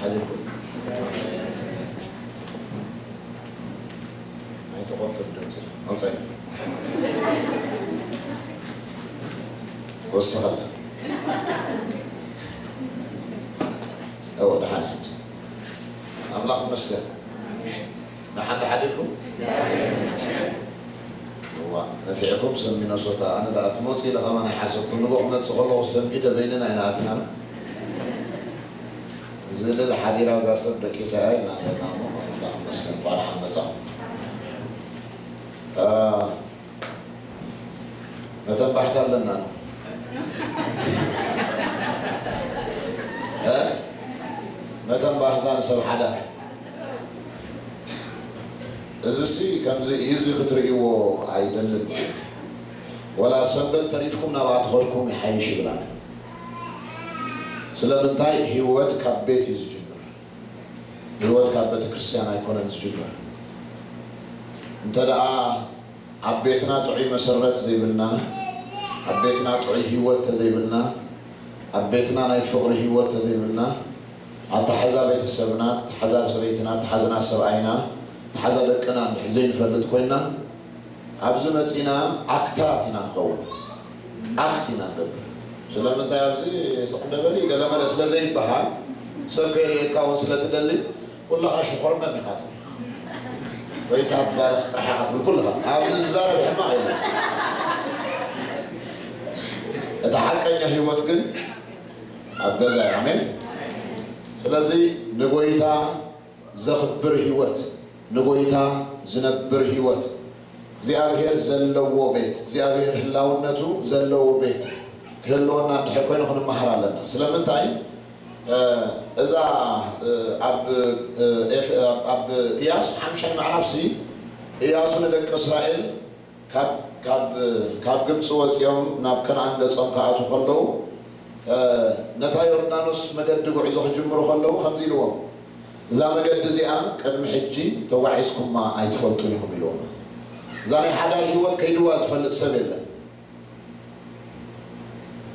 ሓዲርኩም? ኣይተቆጥብ ድምፂ ኣውፃይ። ወስኸላ። እወ፣ ደሓን ሕጂ። ኣምላኽ ይመስገን። ደሓን ዶ ሓዲርኩም? እዋ፣ ነፊዕኩም ሰብ ሚነሶታ። ኣነ ደኣ ትመጹ ኢለ ከማን ኣይሓሰብኩን። ንጎ ክመጽእ ከለኹ ሰንቢደ በይንና ኢና ኣቲና። ዝልል ሓዲራ እዛ ሰብ ደቂሳ እያ ኢልና ነርና እሞ፣ ኣምላኽ ይመስገን፣ እንኳዕ ደሓን መጻኹም። አ፣ መተንባሕታ ኣለና ነው። እ? መተንባሕታ ንሰብ ሓዳር። እዚሲ ከምዚ እዩ፣ እዚ ክትርእይዎ ኣይደልን ማለት እዩ። ወላ ሰንበት ተሪፍኩም ናብኣ ተኸድኩም ይሓይሽ ይብላና። ስለምንታይ? ህይወት ካብ ቤት እዩ ዝጅምር። ህይወት ካብ ቤተ ክርስቲያን ኣይኮነን ዝጅምር። እንተ ደኣ ኣብ ቤትና ጥዑይ መሰረት ዘይብልና፣ ኣብ ቤትና ጥዑይ ህይወት ተዘይብልና፣ ኣብ ቤትና ናይ ፍቕሪ ህይወት ተዘይብልና፣ ኣተሓዛ ቤተሰብና፣ ኣተሓዛ ሰበይትና፣ ኣተሓዝና ሰብኣይና፣ ኣተሓዛ ደቅና እንድሕር ዘይንፈልጥ ኮይንና፣ ኣብዚ መጺና ኣክተራት ኢና ንኸውን። ኣክት ኢና ንገብር። ስለምንታይ ኣብዚ ስቕ እንደ በሊ ገለመለ ስለ ዘይበሃል፣ ሰብ ከይርእየካ እውን ስለ ትደሊ፣ ኩልኻ ሽኾርመም ኢኻ ትብል። ወይ ታባርኽ ጥራሕ ኢኻ ትብል ኩልኻ። ኣብዚ ዝዛረብ ሕማቕ የለን። እቲ ሓቀኛ ህይወት ግን ኣብ ገዛ እዩ። ኣሜን። ስለዚ ንጎይታ ዘኽብር ህይወት፣ ንጎይታ ዝነብር ህይወት፣ እግዚኣብሔር ዘለዎ ቤት፣ እግዚኣብሔር ህላውነቱ ዘለዎ ቤት ክህልወና እንድሕር ኮይኑ ክንመሃር ኣለና። ስለምንታይ? እ፣ እዛ፣ እ፣ ኣብ፣ እ፣ ኤፍ-፣ ኣብ፣ ኣብ ኢያሱ ሓምሻይ ምዕራፍሲ፣ ኢያሱ ንደቂ እስራኤል ካብ፣ ካብ፣ ካብ ግብፂ ወፂኦም ናብ ከነኣን ገፆም ክኣትዉ ከለዉ፣ እ፣ ነታ ዮርዳኖስ መገዲ ጉዕዞ ክጅምሩ ከለዉ ከምዚ ኢልዎም፣ "እዛ መገዲ እዚኣ ቅድሚ ሕጂ ተጓዒዝኩማ ኣይትፈልጡን ኢኹም" ኢልዎም። እዛ ናይ ሓዳር ህይወት ከይድዋ ዝፈልጥ ሰብ የለን።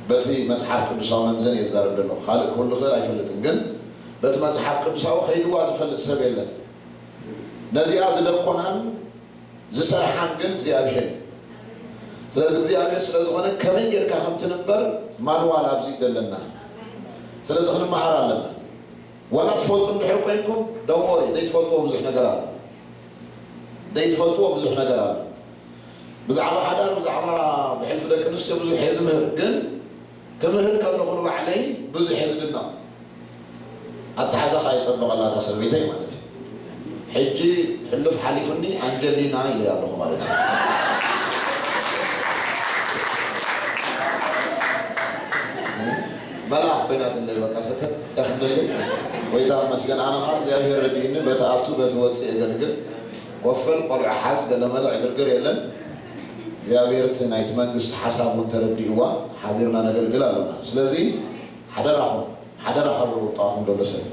በቲ መጽሓፍ ቅዱሳዊ መምዘን እየ ዝዛረብ ዘለኹ። ካልእ ክህሉ ይኽእል ኣይፈልጥን፣ ግን በቲ መጽሓፍ ቅዱሳዊ ከይድዋ ዝፈልጥ ሰብ የለን። ነዚኣ ዝደኮናን ዝሰርሓን ግን እግዚኣብሔር እዩ። ስለዚ እግዚኣብሔር ስለ ዝኾነ ከመይ ጌርካ ከም ትንበር ማንዋል ኣብዚ እዩ ዘለና። ስለዚ ክንመሃር ኣለና። ዋላ ትፈልጡ እንድሕር ኮይንኩም፣ don't worry፣ ዘይትፈልጥዎ ብዙሕ ነገር ኣሎ። ዘይትፈልጥዎ ብዙሕ ነገር ኣሎ። ብዛዕባ ሓዳር፣ ብዛዕባ ብሕልፊ ደቂ ኣንስትዮ ብዙሕ እየ ዝምህር፣ ግን ክምህር ከለኹ ንባዕለይ ብዙሕ እየ ዝድነቕ። ኣተሓዛ ከኣ የጸበቐላ እታ ሰበይተይ ማለት እዩ። ሕጂ ሕሉፍ ሓሊፉኒ ኣንጀሊና ኢለ ኣለኹ ማለት እዩ። መልኣኽ ኮይናትለይ፣ በቃ ሰተት ያኽለለይ። ጎይታ ይመስገን። ኣነ ኸዓ እግዚኣብሔር ረድኢኒ፣ በቲ ኣቱ በቲ ወፅእ የገልግል። ኮፈል ቆልዑ ሓዝ ገለመለ ዕግርግር የለን። እግዚኣብሔር እቲ ናይቲ መንግስቲ ሓሳብ እውን ተረዲእዋ ሓቢርና ነገልግል ኣለና። ስለዚ ሓደራኹም፣ ሓደራ ካብ ቁጣኹም ዘሎ ሰብ።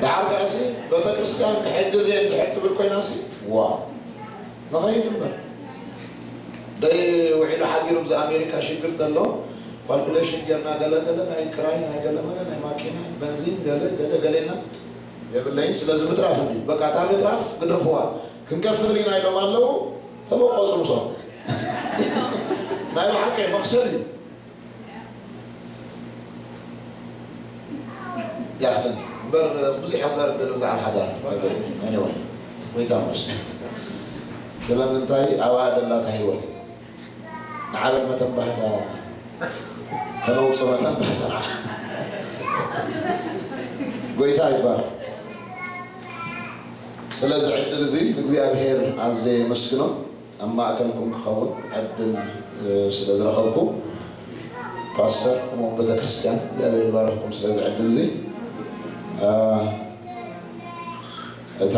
ደሓር ከኣሲ ቤተክርስትያን ክሕግዝ እየ እንድሕር ትብል ኮይናሲ፣ ዋ፣ ንኸይድ እምበር። ደይ ውዒሉ ሓዲሩ ብዚ ኣሜሪካ ሽግር ተሎ፣ ካልኩሌሽን ጌርና ገለ ገለ ናይ ክራይ፣ ናይ ገለ መለ፣ ናይ ማኪና፣ በንዚን፣ ገለ ገለ ገሌና የብለይን። ስለዚ ምትራፍ እንዲ፣ በቃ እታ ምትራፍ ግደፍዋ። ክንከፍት ሪና ኢሎም ኣለዉ፣ ተበቆጹ ምሶም። ናይ ብሓቂ መኽሰብ እዩ። ያኽልን እምበር ብዙሕ ክዛረብ ደሎ ብዛዕባ ሓዳር። Anyway፣ ጎይታ ይመስገን። ስለምንታይ ኣብኣ ደላታ ህይወት ንዓለም መተንባህታ ተለውጾ መተንባህታ ንዓ። ጎይታ ይባረክ። ስለዚ ዕድል እዚ እግዚኣብሔር ኣዘየ የመስግኖ። ኣብ ማእከልኩም ክኸውን ዕድል፣ እ፣ ስለ ዝረኸብኩ፣ ፓስተር፣ ከምኡውን ቤተክርስትያን፣ እግዚኣብሔር ይባርኽኩም ስለዚ ዕድል እዚ። እ፣ እታ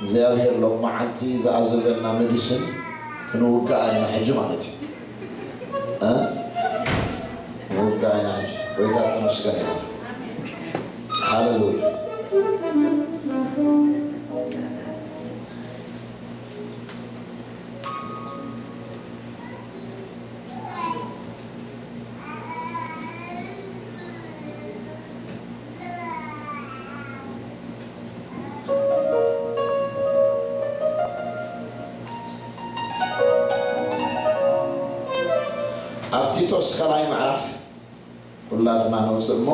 እግዚኣብሔር ሎም መዓልቲ ዝኣዘዘና ሜዲስን ክንውግኣ ኢና ሕጂ ማለት እዩ። እ? ክንውግኣ ኢና ሕጂ። ጎይታ ተመስገን ይኹን። ሃሌሉያ። ጢሞቴዎስ ካልኣይ ምዕራፍ ኩላትና ነውፅእ እሞ፣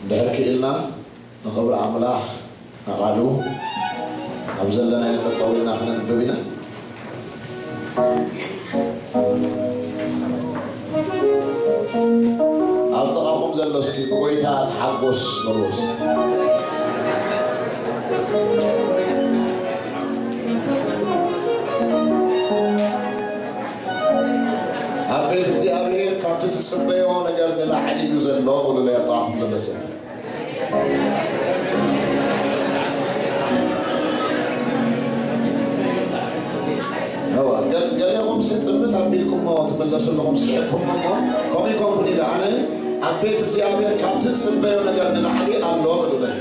እንድሕር ክኢልና ንኽብሪ ኣምላኽ ንቓሉ ኣብ ዘለናዮ ጠጠው ኢልና ክነንብብ ኢና። ኣብ ጥቓኹም ዘሎ እስኪ "ብጎይታ ተሓጎስ" በልዎ እስኪ። ኣብ ቤት እግዚኣብሔር ካብቲ ትጽበዮ ነገር ንላዕሊ እዩ ዘሎ፣ በሉለይ ኣብ ጥቓኹም ዘሎ ሰብ። እዋ፣ ገ-፣ ገሌኹም ሲ ጥምት ኣቢልኩሞ ትምለሱ ኣለኹም፣ ስሒቕኩሞ እሞ፣ ከምኡ ይኮንኩን ኢለ ኣነ፣ ኣብ ቤት እግዚኣብሔር ካብ ትጽበዮ ነገር ንላዕሊ ኣሎ በሉለይ።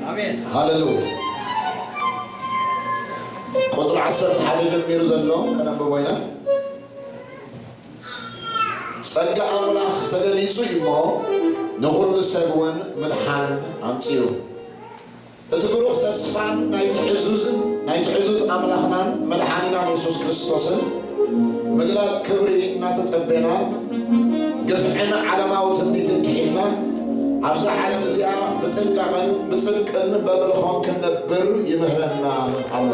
ኣሜን። ሃሌሉያ። ቁጽሪ ዓሰርተ ሓደ ጀሚሩ ዘሎ ከነንብቦ ኢና። ጸጋ ኣምላኽ ተገሊጹ እዩ እሞ፣ ንኹሉ ሰብ እውን ምድሓን ኣምጺኡ። እቲ ብሩኽ ተስፋን ናይቲ ዕዙዝን፣ ናይቲ ዕዙዝ ኣምላኽናን መድሓኒናን የሱስ ክርስቶስን ምግላጽ ክብሪ እናተጸቤና፣ ግፍዕን ዓለማዊ ትምኒትን ክሒድና፣ ኣብዛ ዓለም እዚኣ ብጥንቃቐን ብጽድቅን በምልኾን ክንነብር ይምህረና ኣሎ።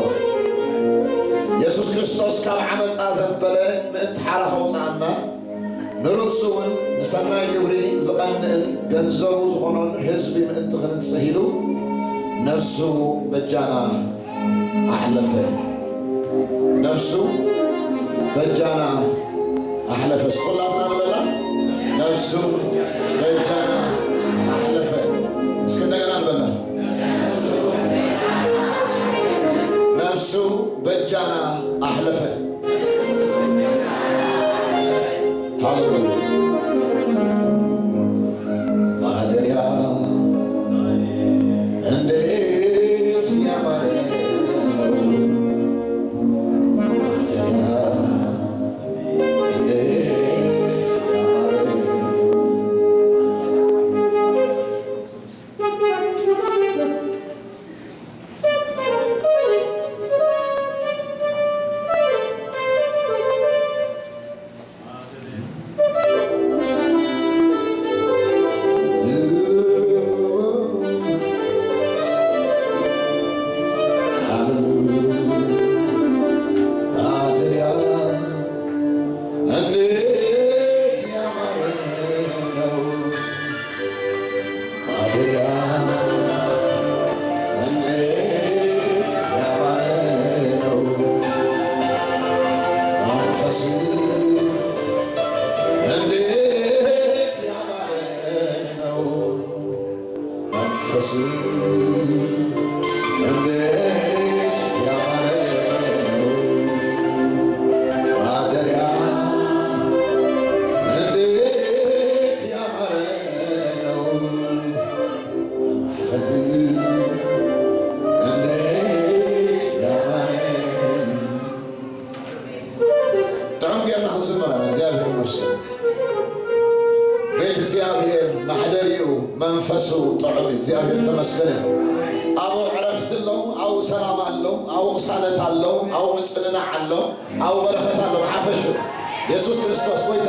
የሱስ ክርስቶስ ካብ ዓመጻ ዘበለ ምእንቲ ሓራ ከውጽኣና፣ ንርእሱ እውን ንሰናይ ግብሪ ዝቐንእን ገንዘቡ ዝኾኖን ህዝቢ ምእንቲ ክንጽህ ኢሉ ነፍሱ በጃና ኣሕለፈ። ነፍሱ በጃና ኣሕለፈ። እስኪ ኩላትና ንበላ። ነፍሱ በጃና ኣሕለፈ። እስኪ እንደገና ንበላ። ነፍሱ በጃና ኣሕለፈ። ሃሌሉያ። ማደሪያ እንዴት ያማረ ነው። ማደሪያ እንዴት ያማረ ነው። ማደሪያ እንዴት ያማረ ነው። መንፈስ እንዴት ያማረ ነው። መንፈስ እንዴት ያማረ ነው። ማደሪያ እንዴት ያማረ ነው። መንፈስ እንዴት ያማረ። ጥዑም ጌርና ክንዝምር ኢና። እግዚኣብሔር ይመስገን። ቤት እግዚኣብሔር ማሕደሪኡ መንፈሱ ጥዑም እዩ። እግዚኣብሔር ተመስገነ። ኣብኡ ዕረፍቲ ኣሎ፣ ኣብኡ ሰላም ኣሎ፣ ኣብኡ ቅሳነት ኣሎ፣ ኣብኡ ምጽንናዕ ኣሎ፣ ኣብኡ በረኸት ኣሎ። ብሓፈሽ የሱስ ክርስቶስ ጎይታ።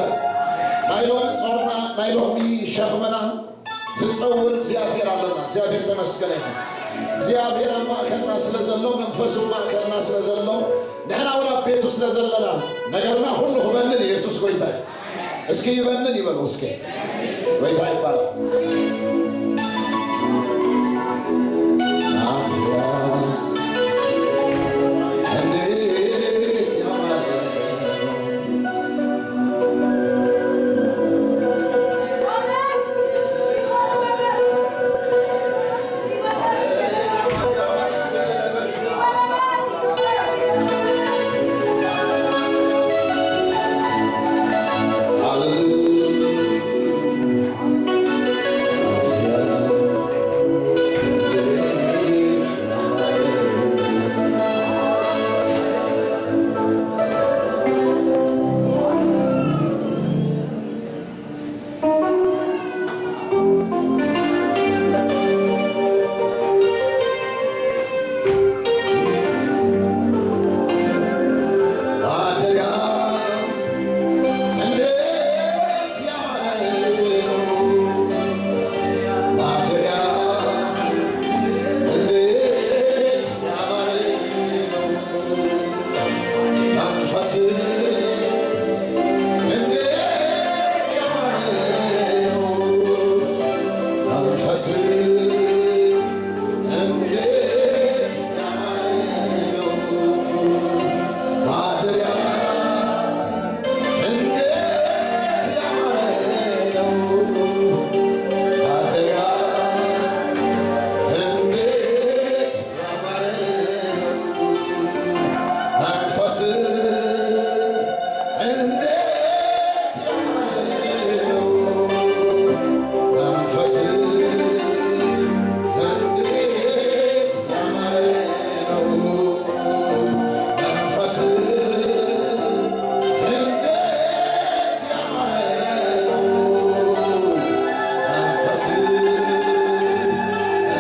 ናይ ሎሚ ጾርና፣ ናይ ሎሚ ሸኽምና ዝጸውር እግዚኣብሔር ኣለና። እግዚኣብሔር ተመስገነ ይኹን። እግዚኣብሔር ኣብ ማእከልና ስለ ዘሎ፣ መንፈሱ ኣብ ማእከልና ስለ ዘሎ፣ ንሕና እውን ኣብ ቤቱ ስለ ዘለና፣ ነገርና ኩሉ ክበንን እዩ። የሱስ ጎይታ እዩ። እስኪ ይበንን ይበሉ እስኪ። ጎይታ ይባረክ። ኣሜን። እንዴት ያማረ እንዴት ያማረ ነው ማደሪያ፣ እንዴት ያማረ ነው ማደሪያ፣ እንዴት ያማረ ነው መንፈስ፣ እንዴት ያማረ ነው መንፈስ፣ እንዴት ያማረ ነው መንፈስ፣ እንዴት ያማረ ነው መንፈስ፣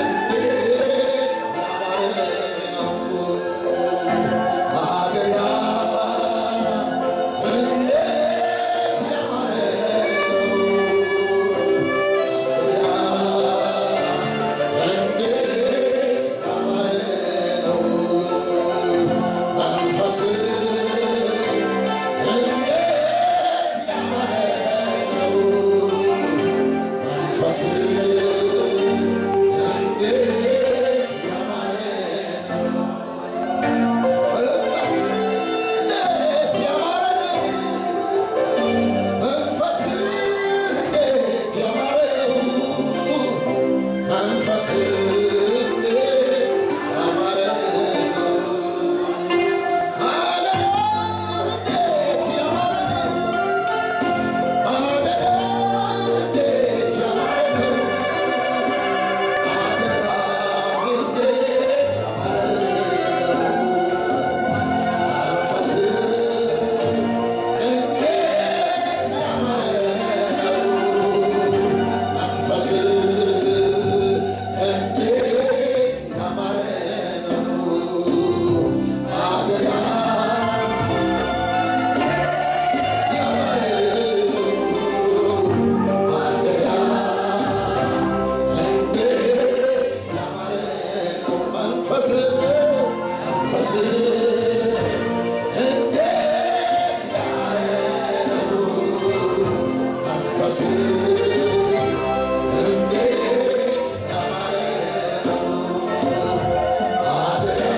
እንዴት ያማረ ነው ማደሪያ፣ እንዴት ያማረ ነው ማደሪያ፣ እንዴት ያማረ ነው መንፈስ፣ እንዴት ያማረ ነው መንፈስ፣ እንዴት ያማረ ነው። መንፈስ እንዴት ያማረ ነው። መንፈስ እንዴት ያማረ ነው። መንፈስ እንዴት ያማረ ነው። ማደሪያ እንዴት ያማረ ነው። ማደሪያ እንዴት ያማረ ነው። መንፈስ፣ መንፈስ እንዴት ያማረ ነው። መንፈስ እንዴት ያማረ ነው። ማደሪያ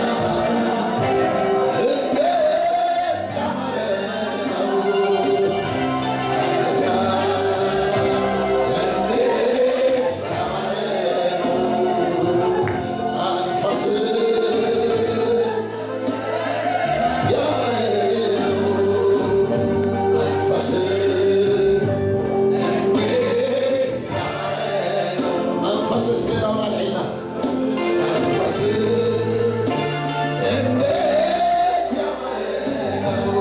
እንዴት ያማረ ነው። ማደሪያ እንዴት ያማረ ነው። መንፈስ ያማረ ነው። መንፈስ እንዴት ያማረ ነው። መንፈስ እስከ ያውራልና መንፈስ እንዴት ያማረ ነው።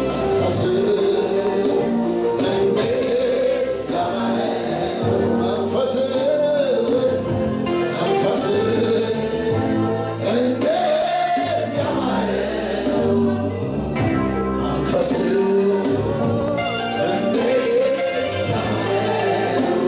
መንፈስ እንዴት ያማረ ነው። መንፈስ፣ መንፈስ እንዴት ያማረ ነው። መንፈስ እንዴት ያማረ ነው።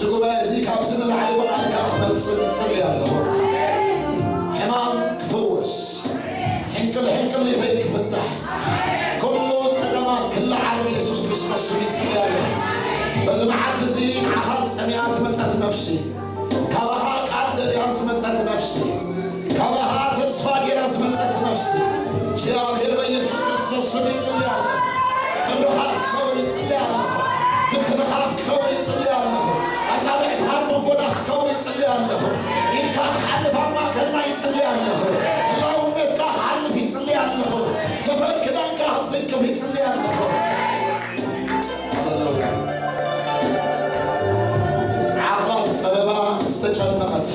ጉባኤ እዚ ካብዚ ንላዕሊ ብቓልካ ክመጽእ ይጽሊ ኣለኹ። ሕማም ክፍወስ፣ ሕንቅል ሕንቅሊተይ ክፍታሕ፣ ኩሉ ጸገማት ክለዓል ብየሱስ ክርስቶስ ስም ይጽሊ ኣለኹ። በዚ መዓልቲ እዚ ንዓኻ ጸሚኣ ዝመጸት ነፍሲ፣ ካባኻ ቃል ደልያ ዝመጸት ነፍሲ፣ ካባኻ ተስፋ ጌራ ዝመጸት ነፍሲ፣ እግዚኣብሔር በኢየሱስ ክርስቶስ ስም ይጽሊ ኣለኹ። ምርኻብ ክኸውን ይጽሊ ኣለኹ። ምትንኻፍ ክኸውን ይጽሊ ኣለኹ። ኣጻብዕትኻ ኣብ መንጎና ክኸውን ይጽሊ ኣለኹ። ኢድካ ክሓልፍ ኣብ ማእከልና ይጽሊ ኣለኹ። ህላውነትካ ክሓልፍ ይጽሊ ኣለኹ። ዘፈር ክዳንካ ክትንክፍ ይጽሊ ኣለኹ። ሃሌሉያ። ዓቕላ ዝጸበባ ዝተጨነቐት፣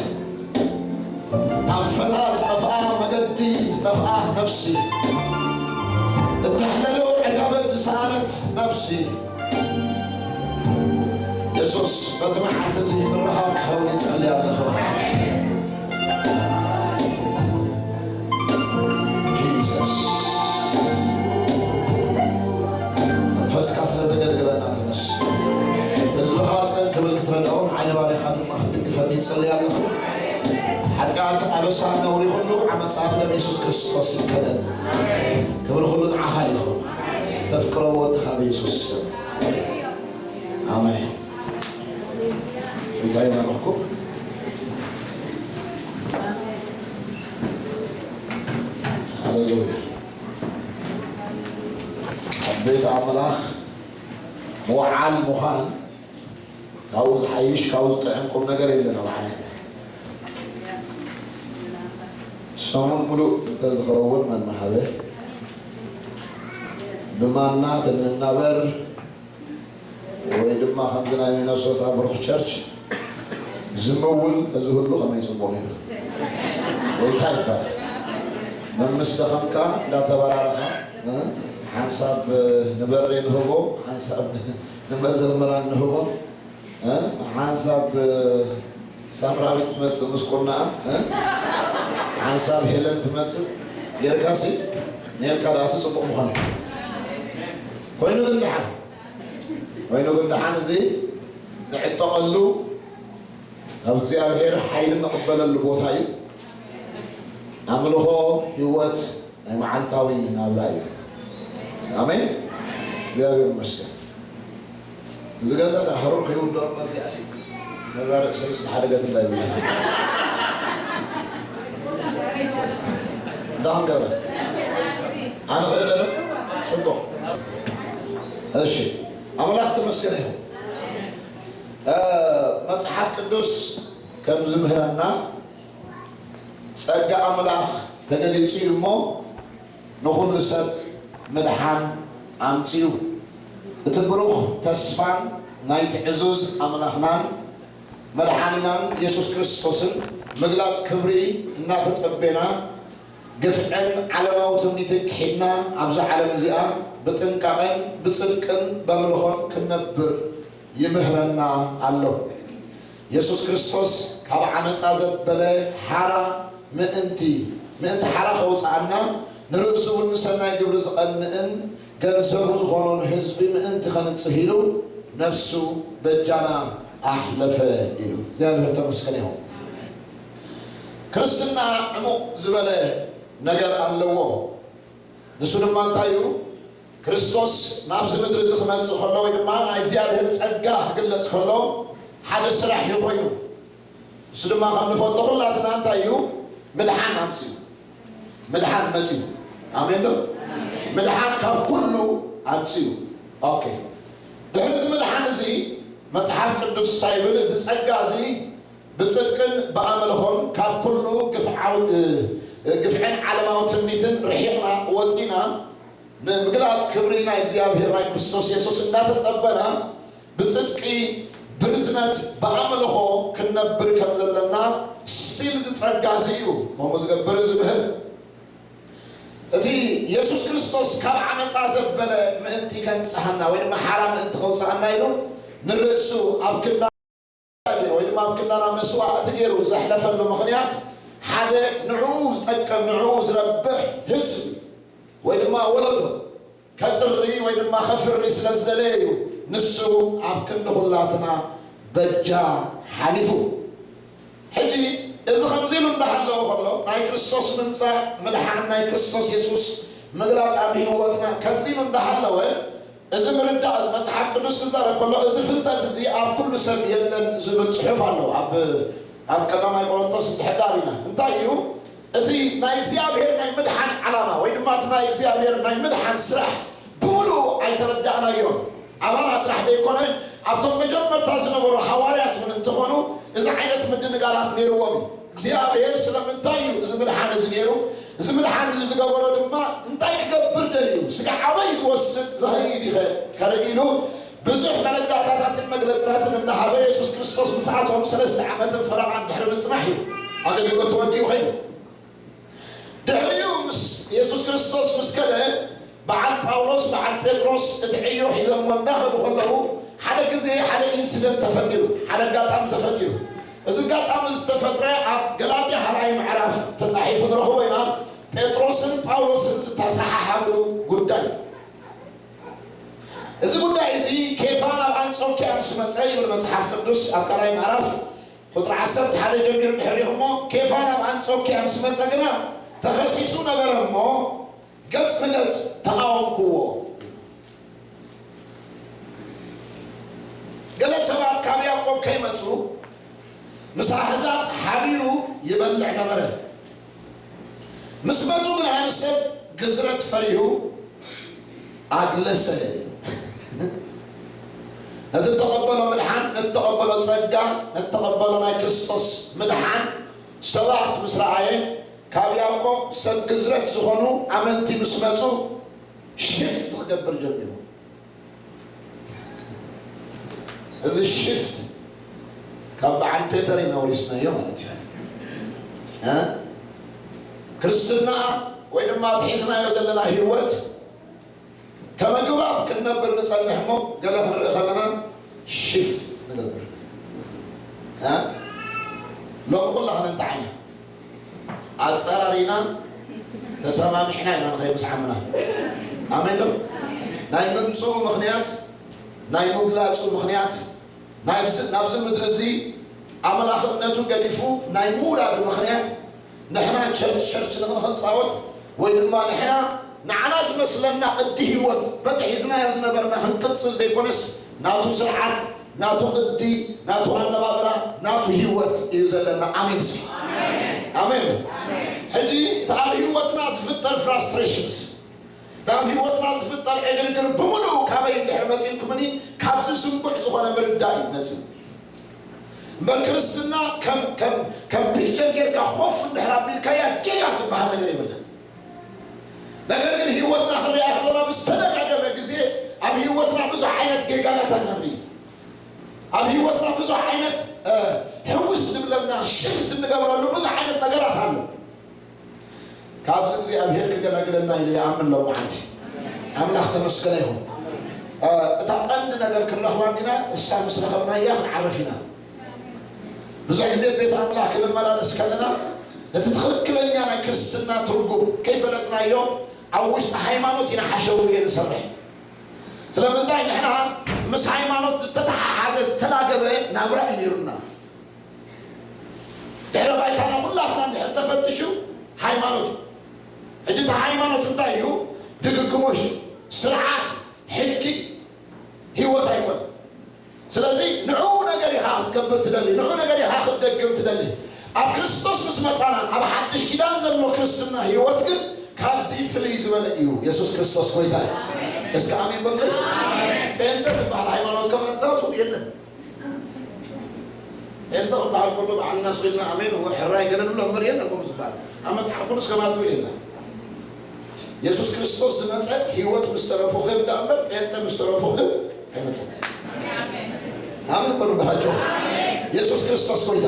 ኣንፈታ ዝጠፍኣ፣ መገዲ ዝጠፍኣ ነፍሲ፣ እተሕለሎ ዕጋበት ዝሰኣነት ነፍሲ፣ የሱስ በዚ መዓልቲ እዚ ምርኻብ ክኸውን ይጸሊ ኣለኹ። ጂሰስ፣ መንፈስካ ስለ ዘገልግለና ተመስገን። ህዝብኻ ጸን ክብል ክትረድኦን ዓይኒ ባሪኻ ድማ ክትድግፈኒ ይጸሊ ኣለኹ። ሓጢኣት፣ ኣበሳ፣ ነውሪ፣ ኩሉ ዓመጻ ብደም የሱስ ክርስቶስ ይከደን። ክብሪ ኩሉ ንዓኻ ይኹን። ተፍቅሮ ወድኻ ብየሱስ ስም። ኣሜን። እንታይ ማለትኩም? ሃሌሉያ። ኣብ ቤት ኣምላኽ ምውዓል ምዃን ካብኡ ዝሓይሽ፣ ካብኡ ዝጥዕም ቁም ነገር የለን ኣብ ዓለም። ሰሙን ሙሉእ እንተዝኸውን መናሃበ ብማና እንናበር፣ ወይ ድማ ከምዚ ናይ ሚነሶታ ብሩኽ ቸርች ዝምውል ተዝህሉ ከመይ ጽቡቕ ነይሩ። ጎይታ ይባረክ። መምስ ደኸምካ እንዳተበራረኻ፣ እ? ሓንሳብ ንበሬ ንህቦ፣ ሓንሳብ ንመዘምራን ንህቦ፣ እ? ሓንሳብ ሳምራዊት ትመጽእ ምስ ቁናኣ፣ እ? ሓንሳብ ሄለን ትመጽእ ጌርካሲ፣ ኔርካ ደኣሲ ጽቡቕ ምኾነ። ኮይኑ ግን ደሓን፣ ኮይኑ ግን ደሓን እዚ ንዕጠቐሉ፣ ካብ እግዚኣብሔር ሓይሊ እንቕበለሉ ቦታ እዩ። ኣምልኾ ህይወት ናይ መዓልታዊ ናብራ እዩ። ኣሜን። እግዚኣብሔር ይመስገን። እዚ ገዛ ዳ ሕሩር ከይውድኦ እምበር እዚኣሲ ነዛ ርእሰይ ዝተሓደገትላ ይብሉ። እንታይ ክንገብር? ኣነ ክእለ ዶ? ጽቡቕ። እሺ፣ ኣምላኽ ተመስገን ይኹን። እ፣ መጽሓፍ ቅዱስ ከም ዝምህረና ጸጋ ኣምላኽ ተገሊጹ እዩ እሞ ንኹሉ ሰብ ምድሓን ኣምጺኡ። እቲ ብሩኽ ተስፋን ናይቲ ዕዙዝ ኣምላኽናን መድሓኒናን የሱስ ክርስቶስን ምግላጽ ክብሪ እናተጸቤና፣ ግፍዕን ዓለማዊ ትምኒትን ክሒድና ኣብዛ ዓለም እዚኣ ብጥንቃቐን ብጽድቅን በምልኾን ክንነብር ይምህረና ኣሎ። የሱስ ክርስቶስ ካብ ዓመጻ ዘበለ ሓራ ምእንቲ፣ ምእንቲ ሓራ ከውጽኣና፣ ንርእሱ እውን ንሰናይ ግብሪ ዝቐንእን ገንዘቡ ዝኾኖን ህዝቢ ምእንቲ ከንጽህ ኢሉ ነፍሱ በጃና ኣሕለፈ ኢሉ። እግዚኣብሔር ተመስገን ይኹን። ክርስትና ዕሙቕ ዝበለ ነገር ኣለዎ። ንሱ ድማ እንታይ እዩ? ክርስቶስ ናብዚ ምድሪ እዚ ክመጽእ ከሎ ወይ ድማ ናይ እግዚኣብሔር ጸጋ ክግለጽ ከሎ ሓደ ስራሕ እዩ ኮይኑ። እሱ ድማ ከም ንፈልጦ ኩላትና እንታይ እዩ? ምድሓን ኣምጽኡ። ምድሓን መጽኡ። ኣሜን ዶ? ምድሓን ካብ ኩሉ ኣምጽኡ። ኦኬ። ድሕሪ እዚ ምድሓን እዚ መጽሓፍ ቅዱስ እንታይ ይብል? እዚ ጸጋ እዚ ብጽድቅን ብኣምልኾን ካብ ኩሉ ግፍዓዊ-፣ እ፣ ግፍዕን ዓለማዊ ትምኒትን ርሒቕና ወጺና ንምግላጽ ክብሪ ናይ እግዚኣብሔር ናይ ክርስቶስ የሱስ እንዳተጸበና ብጽድቂ ብርዝነት ብኣምልኾ ክንነብር ከም ዘለና ስቲል እዚ ጸጋ እዚ እዩ ከምኡ ዝገብርን ዝምህር። እቲ የሱስ ክርስቶስ ካብ ዓመጻ ዘበለ ምእንቲ ከንጽሃና ወይ ድማ ሓራ ምእንቲ ከውጽኣና ኢሉ ንርእሱ ኣብ ክንዳ ወይ ድማ ኣብ ክንዳና መስዋዕቲ ገይሩ ዘሕለፈሉ ምኽንያት ሓደ ንዕኡ ዝጠቅም ንዕኡ ዝረብሕ ህዝቢ ወይ ድማ ወለዶ ከጥሪ ወይ ድማ ከፍሪ ስለ ዝደለየ እዩ። ንሱ ኣብ ክንዲ ኩላትና በጃ ሓሊፉ። ሕጂ እዚ ከምዚ ኢሉ እንዳሃለወ ከሎ ናይ ክርስቶስ ምምፃእ ምድሓን ናይ ክርስቶስ የሱስ ምግላፅ ኣብ ህይወትና ከምዚ ኢሉ እንዳሃለወ እዚ ምርዳእ እዚ መፅሓፍ ቅዱስ ክዛረብ ከሎ እዚ ፍልጠት እዚ ኣብ ኩሉ ሰብ የለን ዝብል ፅሑፍ ኣሎ። ኣብ ኣብ ቀዳማይ ቆሮንቶስ እንድሕር ዳር ኢና እንታይ እዩ እቲ ናይ እግዚኣብሔር ናይ ምድሓን ዓላማ ወይ ድማ እቲ ናይ እግዚኣብሔር ናይ ምድሓን ስራሕ ብምሉኡ ኣይተረዳእናዮን። ኣባና ጥራሕ ዘይኮነ ኣብቶም መጀመርታ ዝነበሩ ሃዋርያት እውን እንተኾኑ እዚ ዓይነት ምድንጋራት ነይርዎም እዩ። እግዚኣብሔር ስለምንታይ እዩ እዚ ምድሓን እዚ ነይሩ? እዚ ምድሓን እዚ ዝገበሮ ድማ እንታይ ክገብር ደልዩ? ስጋ ኣበይ ዝወስድ ዝኸይድ ይኸ ከርኢ ኢሉ ብዙሕ መረዳእታታትን መግለፅታትን እናሃበ የሱስ ክርስቶስ ምስኣቶም ሰለስተ ዓመትን ፈረቓን ድሕሪ ምፅናሕ እዩ ኣገልግሎት ተወዲኡ ኸይዱ። ድሕሪኡ ምስ የሱስ ክርስቶስ ምስ ከደ በዓል ጳውሎስ በዓል ጴጥሮስ እቲ ዕዮ ሒዞሞ እንዳኸዱ ከለዉ ሓደ ግዜ ሓደ ኢንሲደንት ተፈጢሩ፣ ሓደ ኣጋጣሚ ተፈጢሩ። እዚ ኣጋጣሚ ዝተፈጥረ ኣብ ገላትያ ካልኣይ ምዕራፍ ተፃሒፉ ንረኽቦ ኢና። ጴጥሮስን ጳውሎስን ዝተሰሓሓሉ ጉዳይ። እዚ ጉዳይ እዚ ኬፋ ናብ ኣንጾኪያ ምስ መጸ ይብል መጽሓፍ ቅዱስ ኣብ ካልኣይ ምዕራፍ ቁጽሪ ዓሰርተ ሓደ ጀሚሩ እንድሕር ሪኢኹሞ፣ ኬፋ ናብ ኣንጾኪያ ምስ መጸ ግና ተኸሲሱ ነበረ እሞ፣ ገጽ ንገጽ ተቓወምክዎ። ገለ ሰባት ካብ ያዕቆብ ከይመጹ ምስ ኣህዛብ ሓቢሩ ይበልዕ ነበረ። ምስ መጹ ግና ንሰብ ግዝረት ፈሪሁ ኣግለሰ። ነቲ እተቐበሎ ምድሓን፣ ነቲ እተቐበሎ ጸጋ፣ ነቲ እተቐበሎ ናይ ክርስቶስ ምድሓን ሰባት ምስ ረኣየ፣ ካብ ያዕቆብ ሰብ ግዝረት ዝኾኑ ኣመንቲ ምስ መጹ ሽፍት ክገብር ጀሚሩ። እዚ ሽፍት ካብ በዓል ፔተር ኢና ወሪስናዮ ማለት እዩ። እ? ክርስትና ወይ ድማ እቲ ሒዝናዮ ዘለና ህይወት ከም ኣግባብ ክንነብር ንጸንሕ እሞ ገለ ክንርኢ ከለና ሽፍት ንገብር። እ? ሎም ኩላኽና እንታይ ዓይነት ኣጸራሪና ተሰማሚዕና ኢና ንኸይድ ምስ ዓምና። ኣሜን ዶ? ናይ ምምጽኡ ምኽንያት፣ ናይ ምግላጹ ምኽንያት፣ ናይዚ ናብዚ ምድሪ እዚ ኣምላኽነቱ ገዲፉ ናይ ምውራዱ ምኽንያት ንሕና ቸርች ቸርች ንኽንጻወት ወይ ድማ ንሕና ንዓና ዝመስለና ቅዲ ህይወት በቲ ሒዝናዮ ዝነበርና ክንቅጽል ዘይኮነስ ናቱ ስርዓት ናቱ ቅዲ ናቱ ኣነባብራ ናቱ ህይወት እዩ ዘለና። ኣሜን እስኪ። ኣሜን። ሕጂ እቲ ኣብ ህይወትና ዝፍጠር ፍራስትሬሽንስ እቲ ኣብ ህይወትና ዝፍጠር ዕግርግር ብምሉኡ ካበይ እንድሕር መፂእኩምኒ ካብዚ ዝንቡዕ ዝኾነ ምርዳእ እዩ መፅእ። እምበር ክርስትና ከም ከም ከም ፒክቸር ጌርካ ኮፍ እንድሕር ኣቢልካያ ጌጋ ዝበሃል ነገር የብለን። ነገር ግን ህይወትና ክንሪኣ ከለና ብዝተደጋገመ ግዜ ኣብ ህይወትና ብዙሕ ዓይነት ጌጋታት ንርኢ። ኣብ ህይወትና ብዙሕ ዓይነት ሕውስ ዝብለና ሽፍት እንገብረሉ ብዙሕ ዓይነት ነገራት ኣሎ። ካብዚ እግዚኣብሔር ክገላግለና ኢለ ይኣምን ሎምዓንቲ። ኣምላኽ ተመስገነ ይኹን። እታ ቀንዲ ነገር ክንረኽባ እንዲና እሳ ምስ ረኸብናያ ክንዓርፍ ኢና። ብዙሕ ግዜ ቤት ኣምላኽ ክንመላለስ ከለና ነቲ ትኽክለኛ ናይ ክርስትና ትርጉም ከይፈለጥናዮ ኣብ ውሽጢ ሃይማኖት ኢና ሓሸውየ ንሰርሕ። ስለምንታይ ንሕና ምስ ሃይማኖት ዝተተሓሓዘ ዝተላገበ ናብራ እዩ ነይሩና። ድሕረ ባይታና ኩላትና እንድሕር ተፈትሹ ሃይማኖት እዩ። ሕጂ እቲ ሃይማኖት እንታይ እዩ? ድግግሞሽ፣ ስርዓት፣ ሕጊ፣ ህይወት ኣይኮነን። ስለዚ ንዕኡ ነገር ኢኻ ክትገብር ትደሊ፣ ንዕኡ ነገር ኢኻ ክትደግም ትደሊ። ኣብ ክርስቶስ ምስ መጻና ኣብ ሓድሽ ኪዳን ዘሎ ክርስትና ህይወት ግን ካብዚ ፍልይ ዝበለ እዩ። የሱስ ክርስቶስ ጎይታ እዩ። እስከ ኣሜን በሉ። ጴንጠ ዝበሃል ሃይማኖት ከማን ዘረቱ የለን። ጴንጠ ክበሃል ከሎ በዓልና ስኢልና ኣሜን እወ ሕራይ ገለ ንብሎ እምበር የለን ከምኡ ዝበሃል። ኣብ መጽሓፍ ቅዱስ ከማን ዝብል የለን። የሱስ ክርስቶስ ዝመጸ ህይወት ምስ ተረፉ ክህብ ደኣ እምበር ጴንጠ ምስ ተረፉ ክህብ ኣይመጸን። ኣሜን በሉ በላቸው። የሱስ ክርስቶስ ጎይታ።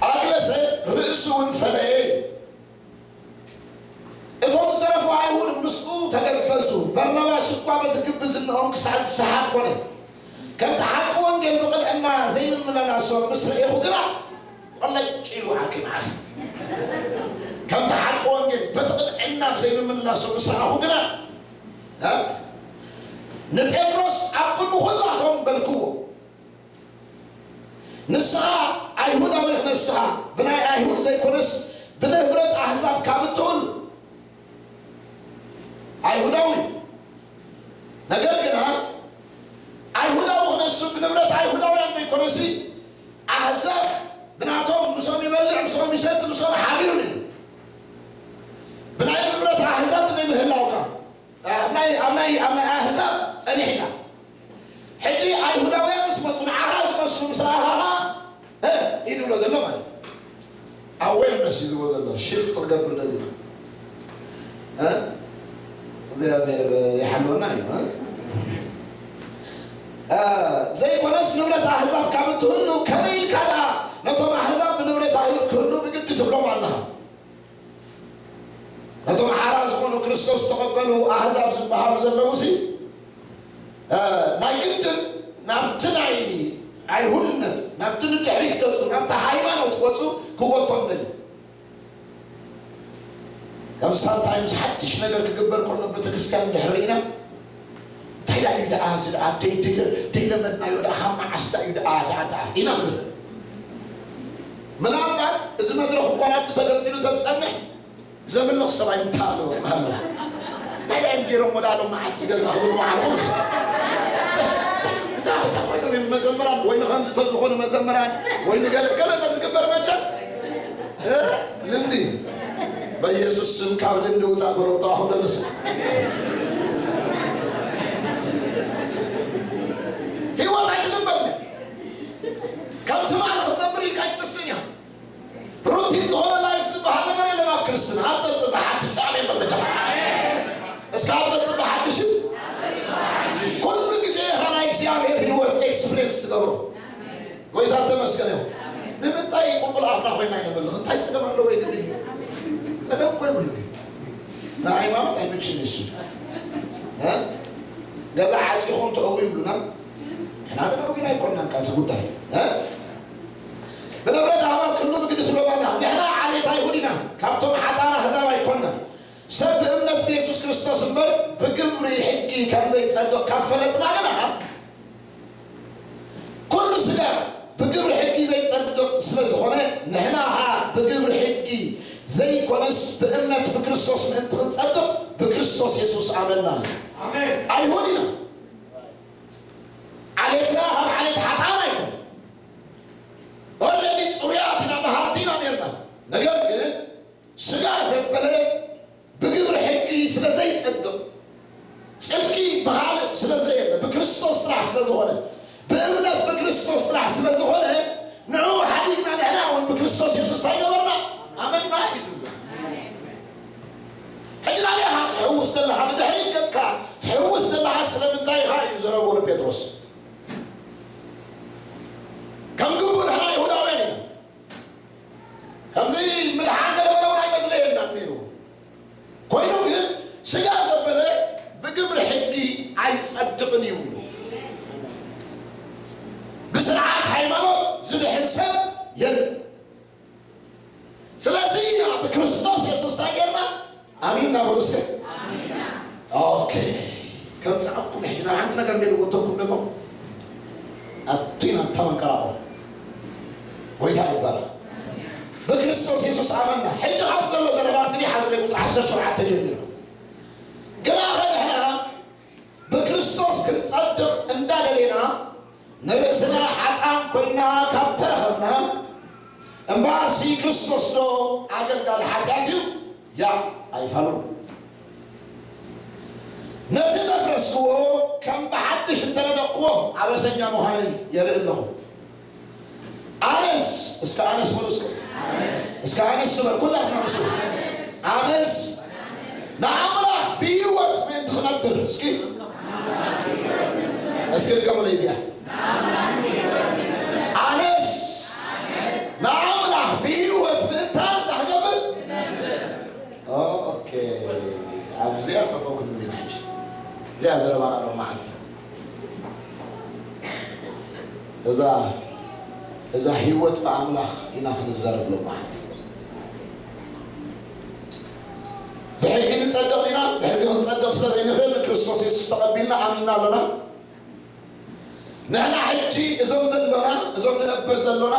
ኣግለሰ ርእሱ እውን ፈለየ። እቶም ዝተረፉ ኣይሁድ ምስኡ ተገበዙ። በርናባስ እኳ በቲ ግብዝንኦም ክሳዕ ዝሰሓት ኮነ። ከምቲ ሓቂ ወንጌል ብቕንዕና ዘይምምለላሶም ምስ ረኤኹ ግና ቆለጭ ኢሉ ዓርከይ ማዕረ። ከምቲ ሓቂ ወንጌል በቲ ቅንዕና ዘይምምልላሶም ምስ ረኣኹ ግና እ? ንጴጥሮስ ኣብ ቅድሚ ኹላቶም በልክዎ፣ ንስኻ ኣይሁዳዊ ክነስኻ ብናይ ኣይሁድ ዘይኮነስ ብንብረት ኣህዛብ ካብ እትህሉ ኣይሁዳዊ። ነገር ግና ኣይሁዳዊ ክነሱ ብንብረት ኣይሁዳውያን ዘይኮነሲ ኣህዛብ ብናቶም ምስኦም ይበልዕ፣ ምስኦም ይሰቲ፣ ምስኦም ሓቢሩ ነይሩ። ብናይ ንብረት ኣህዛብ ብዘይምህላውካ ኣብ ናይ ኣብ ናይ ኣብ ናይ ኣህዛብ ጸኒሕካ ሕጂ ኣይሁዳውያን ምስ መጹ ንዓኻ ዝመስሉ ምስ ረኣኻ ኢዱ ብሎ ዘሎ ማለት እዩ። ኣዌርነስ እዩ ዝብሎ ዘሎ ሽፍት ክገብር ደሊ እግዚኣብሔር ይሓልወና እዩ። ዘይኮነስ ንብረት ኣህዛብ ካብ እትህሉ ከመይ ኢልካ ደኣ ነቶም ኣህዛብ ብንብረት ኣይሁድ ክህሉ ብግዲ ትብሎም ኣለኻ? ነቶም ሓራ ዝኾኑ ክርስቶስ ዝተቐበሉ ኣህዛብ ዝበሃሉ ዘለዉ ሲ ናይ ግድን ናብቲ ናይ ኣይሁድነት ናብቲ ንድሕሪት ገጹ ናብቲ ሃይማኖት ገጹ ክወቶም ደሊ። ከም ሳምታይምስ ሓድሽ ነገር ክግበር ከሎ ቤተክርስትያን ድሕሪ ኢና እንታይ ደኣ እዩ ደኣ እዚ ደኣ ደይ- ደይ- ደይለመድናዮ ደኣ ካብ መዓስ ደኣ እዩ ደኣ ደኣ ደኣ ኢና ንብል። ምናልባት እዚ መድረኽ እኳ ናብቲ ተገምጢሉ ተዝጸንሕ ዘምልኽ ሰብ ኣይምተሃለወ ይምሃለወ። እንታይ ደኣ እዮም ገይሮም ወዳሎም መዓልቲ ገዛ ክብሉ መዓልኹምስ እንታይ እንታይ ኮይኖም እዮም መዘምራን ወይ ንኸምዚ ተዝኾኑ መዘምራን ወይ ንገለ ገለ ተዝግበር መቸም ልምዲ በኢየሱስ ስም ካብ ልምዲ ውፃእ በሎ። ጠዋኹም ደምስ ህይወት ኣይትልመድ። ከም ትማል ክትነብር ኢልካ ኣይትስን ኢኻ። ሩቲን ዝኾነ ላይፍ ዝበሃል ነገር የለን ኣብ ክርስትና። ኣብ ፀብፅብ ሓድሽ ኣሜን በል መጀመርያ። እስከ ኣብ ፀብፅብ ሓድሽ ኩሉ ግዜ ኢኻ ናይ እግዚኣብሔር ህይወት ኤክስፕሪየንስ ትገብሮ። ጎይታ ተመስገን ይሁን። ንምንታይ ቁልቁል ኣፍና ኮይና ይነበልኽ? እንታይ ጸገም ኣለዎ? የግድ እዩ። ጸገም እኮ የብሉን። ንሃይማኖት ኣይምችን እሱ። እ? ገዛ ዓጺኹም ተእዊ ይብሉና። ንሕና ግን ኣዊና ኣይኮንናን ካብ እቲ ጉዳይ። እ? ብንብረት ኣሕዋት ክንዱ ብግዲ ትብሎም ኣላ። ንሕና ዓሌት ኣይሁድ ኢና። ካብቶም ሓጣን ኣህዛብ ኣይኮንናን። ሰብ ብእምነት ብየሱስ ክርስቶስ እምበር ብግብሪ ሕጊ ከም ዘይጸድቕ ካብ ፈለጥና ግና፣ ኩሉ ስጋ ብግብሪ ሕጊ ዘይጸድቕ ስለ ዝኾነ፣ ንሕና ኸኣ ብግብሪ ሕጊ ዘይኮነስ ብእምነት ብክርስቶስ ምእንቲ ክንጸድቕ ብክርስቶስ የሱስ ኣመንና። ኣሜን። ኣይሁድ ኢና። ዓሌትና ካብ ዓሌት ሓጥኣን ኣይኮነን። ኦልሬዲ ጽሩያት ኢና፣ መሃርቲ ኢና ኔርና። ነገር ግን ስጋ ዘበለ ብግብሪ ሕጊ ስለ ዘይጸድቕ፣ ጽድቂ ብኻልእ ስለ ዘየለ፣ ብክርስቶስ ጥራሕ ስለ ዝኾነ፣ ብእምነት ብክርስቶስ ጥራሕ ስለ ዝኾነ፣ ንዕኡ ሓዲግና ንሕና እውን ብክርስቶስ የሱስ እንታይ ገበርና? ኣመንና እዩ ዝብል ዘሎ። ሕጂ ናበይ ኢኻ ትሕውስ ዘለኻ? ንድሕሪት ገጽካ ትሕውስ ዘለኻ ስለምንታይ ኢኻ እዩ ዘረብኡ ንጴጥሮስ። ከም ግቡእ ንሕና ይሁዳውያን ኢና። ከምዚ ምድሓን ገለ መለ እውን ኣይመድለየናን ነይሩ። ኮይኑ ግን ስጋ ዘበለ ብግብሪ ሕጊ ኣይጸድቕን እዩ። ብስርዓት ሃይማኖት ዝድሕን ሰብ የለን። ስለዚ ኢና ብክርስቶስ የሱስ እንታይ ጌርና? ኣሚንና በሉ እስከ። ኦኬ። ከም ጻዕኩም ሕጂ ናብ ሓንቲ ነገር እንደ ልወተኩም ደሞ ኣቱና ተመንቀራቆ ጎይታ ይባላል። ብክርስቶስ የሱስ ኣመንና። ሕጂ ካብ ዘሎ ዘረባ እንግዲህ ሓደ ቁጥሪ ዓሰርተ ሸውዓተ ጀሚሩ ግና ኸድሕና ብክርስቶስ ክንጸድቕ እንዳደሌና ንርእስና ሓጥኣን ኮይና ካብ ተረኸብና፣ እምበኣርሲ ክርስቶስ ዶ ኣገልጋሊ ሓጢኣት እዩ? ያዕ ኣይፋሉን። ነቲ ዘፍረስክዎ ከም ብሓድሽ እንተነደቕክዎ ኣበሰኛ ምዃነይ የርኢ ኣለኹ። ኣነስ፣ እስከ ኣነስ በሉ እስከ። እስከ ኣነስ በል፣ ኩላትና ምስ ኣነስ ንኣምላኽ ብህይወት ምእንቲ ክነብር፣ እስኪ እስኪ ድገሙለይ እዚኣ። ኣነስ ንኣምላኽ ብህይወት ምእንታን እንታይ ክገብር? ኦኬ፣ ኣብዚኣ ጠጠው ክንብል ኢና ሕጂ። እዚኣ ዘረባና ሎም መዓልቲ እዛ እዛ ህይወት ብኣምላኽ ኢና ክንዛረብ ሎም መዓልቲ። ብሕጊ ንጸድቕ ዲና? ብሕጊ ክንጸድቕ ስለ ዘይንኽእል ንክርስቶስ ክርስቶስ የሱስ ተቐቢልና ኣሚንና ኣሎና። ንሕና ሕጂ እዞም ዘሎና፣ እዞም ንነብር ዘሎና፣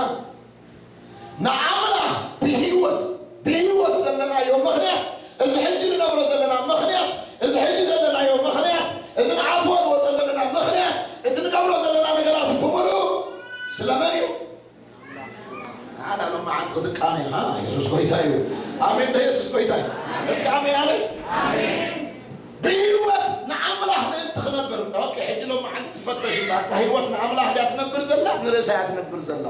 ንኣምላኽ ብህይወት፣ ብህይወት ዘለናዮ ምኽንያት፣ እዚ ሕጂ ንነብሮ ዘለና ምኽንያት፣ እዚ ሕጂ ዘለናዮ ምኽንያት፣ እዚ ንኣትዎ ንወጾ ዘለና ምኽንያት፣ እቲ ንገብሮ ዘለና ነገራት ብምሉኡ ስለመን እዩ? ንዓና ሎማዓንቲ ክትቃነ ኢኻ። የሱስ ጎይታ እዩ። ኣሜን ዶ? የሱስ ጎይታ እዩ። እስኪ ኣሜን፣ ኣሜን። ብህይወት ንኣምላኽ ምእንቲ ክነብር። ኦኬ፣ ሕጂ ሎማዓንቲ ትፈተሽ እታ፣ እታ ህይወት ንኣምላኽ ድያ ትነብር ዘላ፣ ንርእሳ እያ ትነብር ዘላ?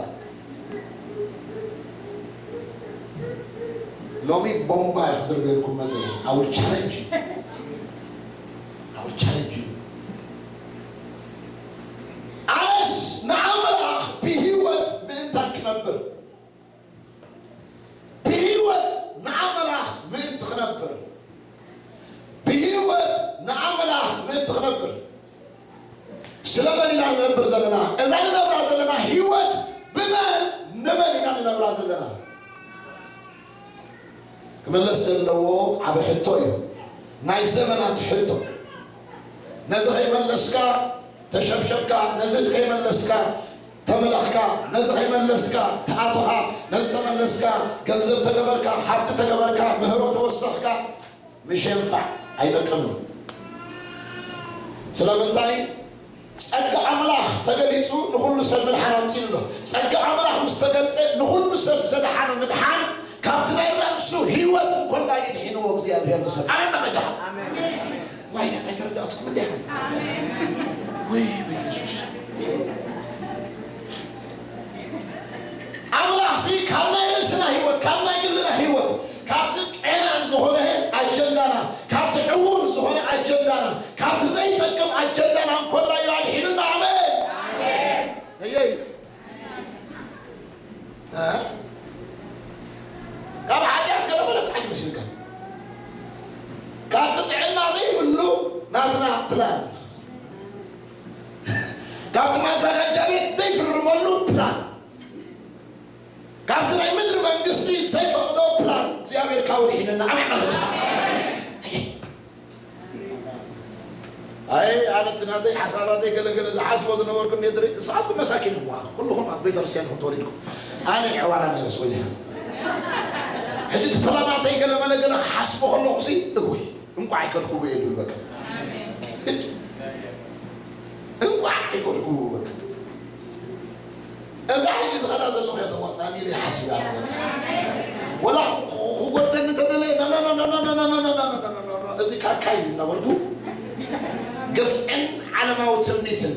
ሎሚ ቦምባ እየ ክድርበየልኩም መፅእ። I will challenge you. I will challenge you. ኣነስ ንኣምላኽ ብህይወት ምእንታን ክነብር፣ ብህይወት ንኣምላኽ ምእንቲ ክነብር፣ ብህይወት ንኣምላኽ ምእንቲ ክነብር። ስለመን ኢና ንነብር ዘለና? እዛ ንነብራ ዘለና ህይወት ብመን፣ ንመን ኢና ንነብራ ዘለና? ክምለስ ዘለዎ ዓቢ ሕቶ እዩ። ናይ ዘመናት ሕቶ። ነዚ ከይመለስካ ተሸብሸብካ፣ ነዚ ከይመለስካ ተመለኽካ፣ ነዚ ከይመለስካ ተኣቶኻ፣ ነዚ ተመለስካ ገንዘብ ተገበርካ፣ ሃብቲ ተገበርካ፣ ምህሮ ተወሰኽካ፣ ምሽ የንፋዕ ኣይጠቅምን። ስለምንታይ? ጸጋ ኣምላኽ ተገሊጹ ንኹሉ ሰብ ምድሓን ኣምጺኡ ኣሎ። ጸጋ ኣምላኽ ምስ ተገልጸ ንኹሉ ሰብ ዘድሓነ ምድሓን ካብቲ ናይ ርእሱ ህይወት እንኮላ እዩ ድሒንዎ እግዚኣብሔር ንሰብ። ኣሜን። መመጃ። ዋይ፣ እንታይ ተረዳእትኩም እንዲያ? ወይ፣ ወይ፣ የሱስ። ኣምላኽሲ ካብ ናይ ርእስና ህይወት፣ ካብ ናይ ግልና ህይወት፣ ካብቲ ቄናን ዝኾነ ኣጀንዳና፣ ካብቲ ዕዉር ዝኾነ ኣጀንዳና፣ ካብቲ ዘይጠቅም ኣጀንዳና እንኮላ እዩ ኣድሒኑና። ኣሜን። ኣየይ። እ? ካብ ሓጢኣት ገለ ማለት ሓይሊ መስልካ። ካብቲ ጥዕና ዘይብሉ ናትና ፕላን። ካብቲ ማዘጋጃ ቤት ዘይፍርመሉ ፕላን። ካብቲ ናይ ምድሪ መንግስቲ ዘይፈቕዶ ፕላን እግዚኣብሔር ካብኡ ድሒንና። ኣሜን ማለት እዩ። ኣይ፣ ኣነ እቲ ናተይ ሓሳባተይ ገለ ገለ ዝሓስቦ ዝነበርኩ እንድየ ድሪ፣ ንስኻትኩም መሳኪን እኳ፣ ኩልኹም ኣብ ቤተክርስትያን ኢኹም ተወሊድኩም። ኣነ ዕዋላ ነይረ፣ ስወሊና። ሕጂ እቲ ፕላናተይ ገለ መለ ገለ ክሓስቦ ከለኹሲ፣ እውይ፣ እንቋዕ ኣይከድኩዎ እየ ዝብል በቃ። እንቋዕ ኣይከድኩዎ በቃ። እዛ ሕጂ ዝኸዳ ዘለኹ እያ ተዋሳኒ ኢለ ሓሲበ ኣለኹ። ወላ ክጎተኒ ተደለየ፣ ኖ፣ ኖ፣ ኖ፣ እዚ ካካይ እናበልኩ ግፍዕን ዓለማዊ ትምኒትን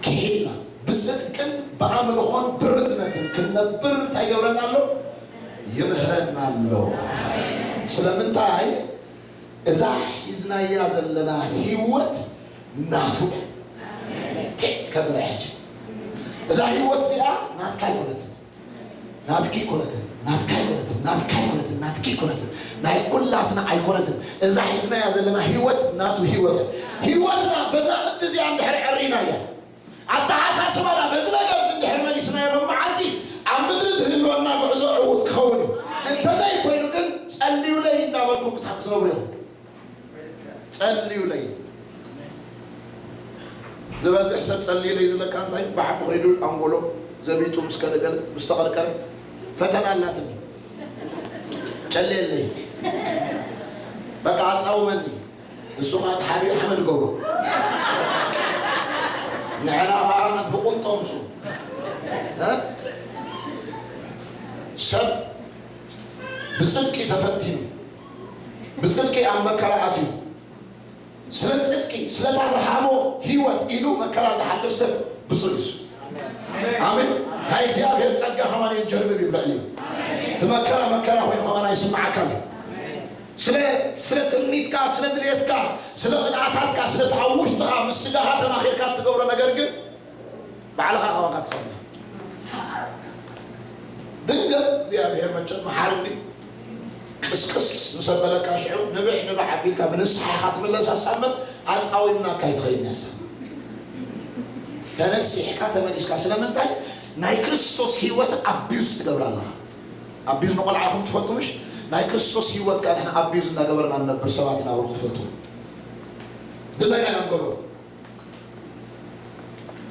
ክሒድና ብጽድቅን ብኣምልኾን ብርዝነትን ክንነብር እንታይ ይገብረና ኣሎ? ይምህረና ኣሎ። ስለምንታይ? እዛ ሒዝናያ ዘለና ህይወት ናቱ እያ። ቲዕ ከብል ሕጂ እዛ ህይወት እዚኣ ናትካ ኣይኮነትን፣ ናትኪ ኣይኮነትን፣ ናትካ ኣይኮነትን፣ ናትካ ኣይኮነትን፣ ናትኪ ኣይኮነትን፣ ናይ ኩላትና ኣይኮነትን። እዛ ሒዝናያ ዘለና ህይወት ናቱ ህይወት እያ። ህይወትና በዛ ቅዲ እዚኣ እንድሕር ዕሪናያ፣ ኣተሓሳስባና በዚ ነገር እዚ እንድሕር መሊስናዮ፣ ሎም መዓልቲ ኣብ ምድሪ ዝህልወና ጉዕዞ ዕዉት ክኸውን እዩ። እንተዘይኮይኑ ግን ጸልዩለይ እንዳበልኩም ክትሓ-፣ ክትነብሩ ኢኹም። ጸልዩለይ። ዝበዝሕ ሰብ ጸልዩለይ ዝብለካ እንታይ? ብዓዲ ኸይዱ ኣንጎሎ ዘቢጡ ምስ ከደገለ፣ ምስ ተቐርቀረ፣ ፈተና ኣላትኒ። ጸልየለይ። በቃ ኣጻውመኒ። እሱ ኸዓ ተሓቢኡ ሓመድ ገብሮ። ንዕና ኸዓ ብቁንጦ ምስኡ። እ? ሰብ ብጽድቂ ተፈቲኑ፣ ብጽድቂ ኣብ መከራ ኣትዩ፣ ስለ ጽድቂ፣ ስለታ ዝሃቦ ህይወት ኢሉ መከራ ዝሓልፍ ሰብ ብጹእ እዩ። ኣሜን። ናይ እግዚኣብሔር ጸጋ ኸማን የንጀርብብ እዩ ኣብ ልዕሊኡ። እቲ መከራ መከራ ኾይኑ ኸማን ኣይስምዓካን እዩ። ስለ፣ ስለ ትምኒትካ፣ ስለ ድልየትካ፣ ስለ ቅንኣታትካ፣ ስለ እቲ ኣብ ውሽጥኻ ምስ ስጋኻ ተማኺርካ እትገብሮ ነገር ግን ባዕልኻ ኻባኻ ትኸፍሎ። ድንገት እግዚኣብሔር መቸም መሓሪ እንዲ ቅስቅስ ምስ ኣበለካ ሽዑ ንብዕ ንብዕ ኣቢልካ ብንስሓ ኢኻ ትምለስ። ኣሳብ እምበር ኣጻዊምናካ ኣይትኸይድን እያ። ተነሲሕካ ተመሊስካ። ስለምንታይ? ናይ ክርስቶስ ህይወት ኣቢዩዝ ትገብር ኣለኻ። ኣቢዩዝ ንቆልዓ ኢኹም ትፈልጡ ምሽ? ናይ ክርስቶስ ህይወት ከኣ ንሕና ኣቢዩዝ እናገበርና ንነብር ሰባት ኢና በሉ ክትፈልጡ። ድላይና ኢና ንገብሮ።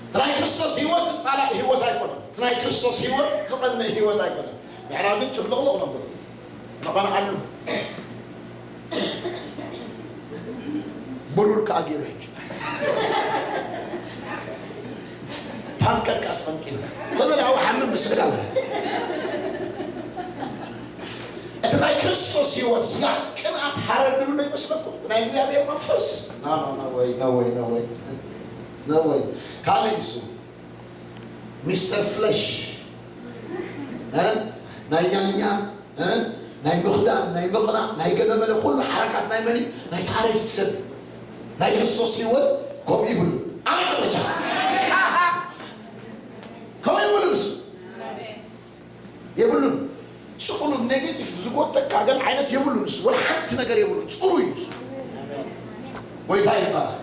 እቲ ናይ ክርስቶስ ህይወት ዝጻላእ ህይወት ኣይኮነን። እቲ ናይ ክርስቶስ ህይወት ዝቐንእ ህይወት ኣይኮነን። ንሕና ግን ጭፍልቕልቕ ነብሎ። ነቐንዓሉ። ብሩር ከኣ ገይሩ ሕጂ። ፓንከር ከኣ ተቐንቂኑ። ተበላው ሓምም ብስጋ በለ። እቲ ናይ ክርስቶስ ህይወት ስጋ ቅንኣት ሓረር ድብሎ ይመስለኩም? እቲ ናይ እግዚኣብሔር መንፈስ? No, no, no way, no way, no way. No way. ካልእ ይሱ። ሚስተር ፍለሽ። እ? ናይ ኛኛ፣ እ? ናይ ምኽዳን፣ ናይ ምቕናእ፣ ናይ ገለመለ ኩሉ ሓረካት ናይ መን እዩ? ናይ ታረዲት ሰብ። ናይ ክርስቶስ ህይወት ከምኡ ይብሉ። ኣሜን በጃ። ከምኡ ይብሉ ንሱ። የብሉን። ስቕሉ ኔጌቲቭ ዝጎተካ ገለ ዓይነት የብሉን። እሱ ወላ ሓንቲ ነገር የብሉን። ጽሩይ እዩ። ጎይታ ይባረክ።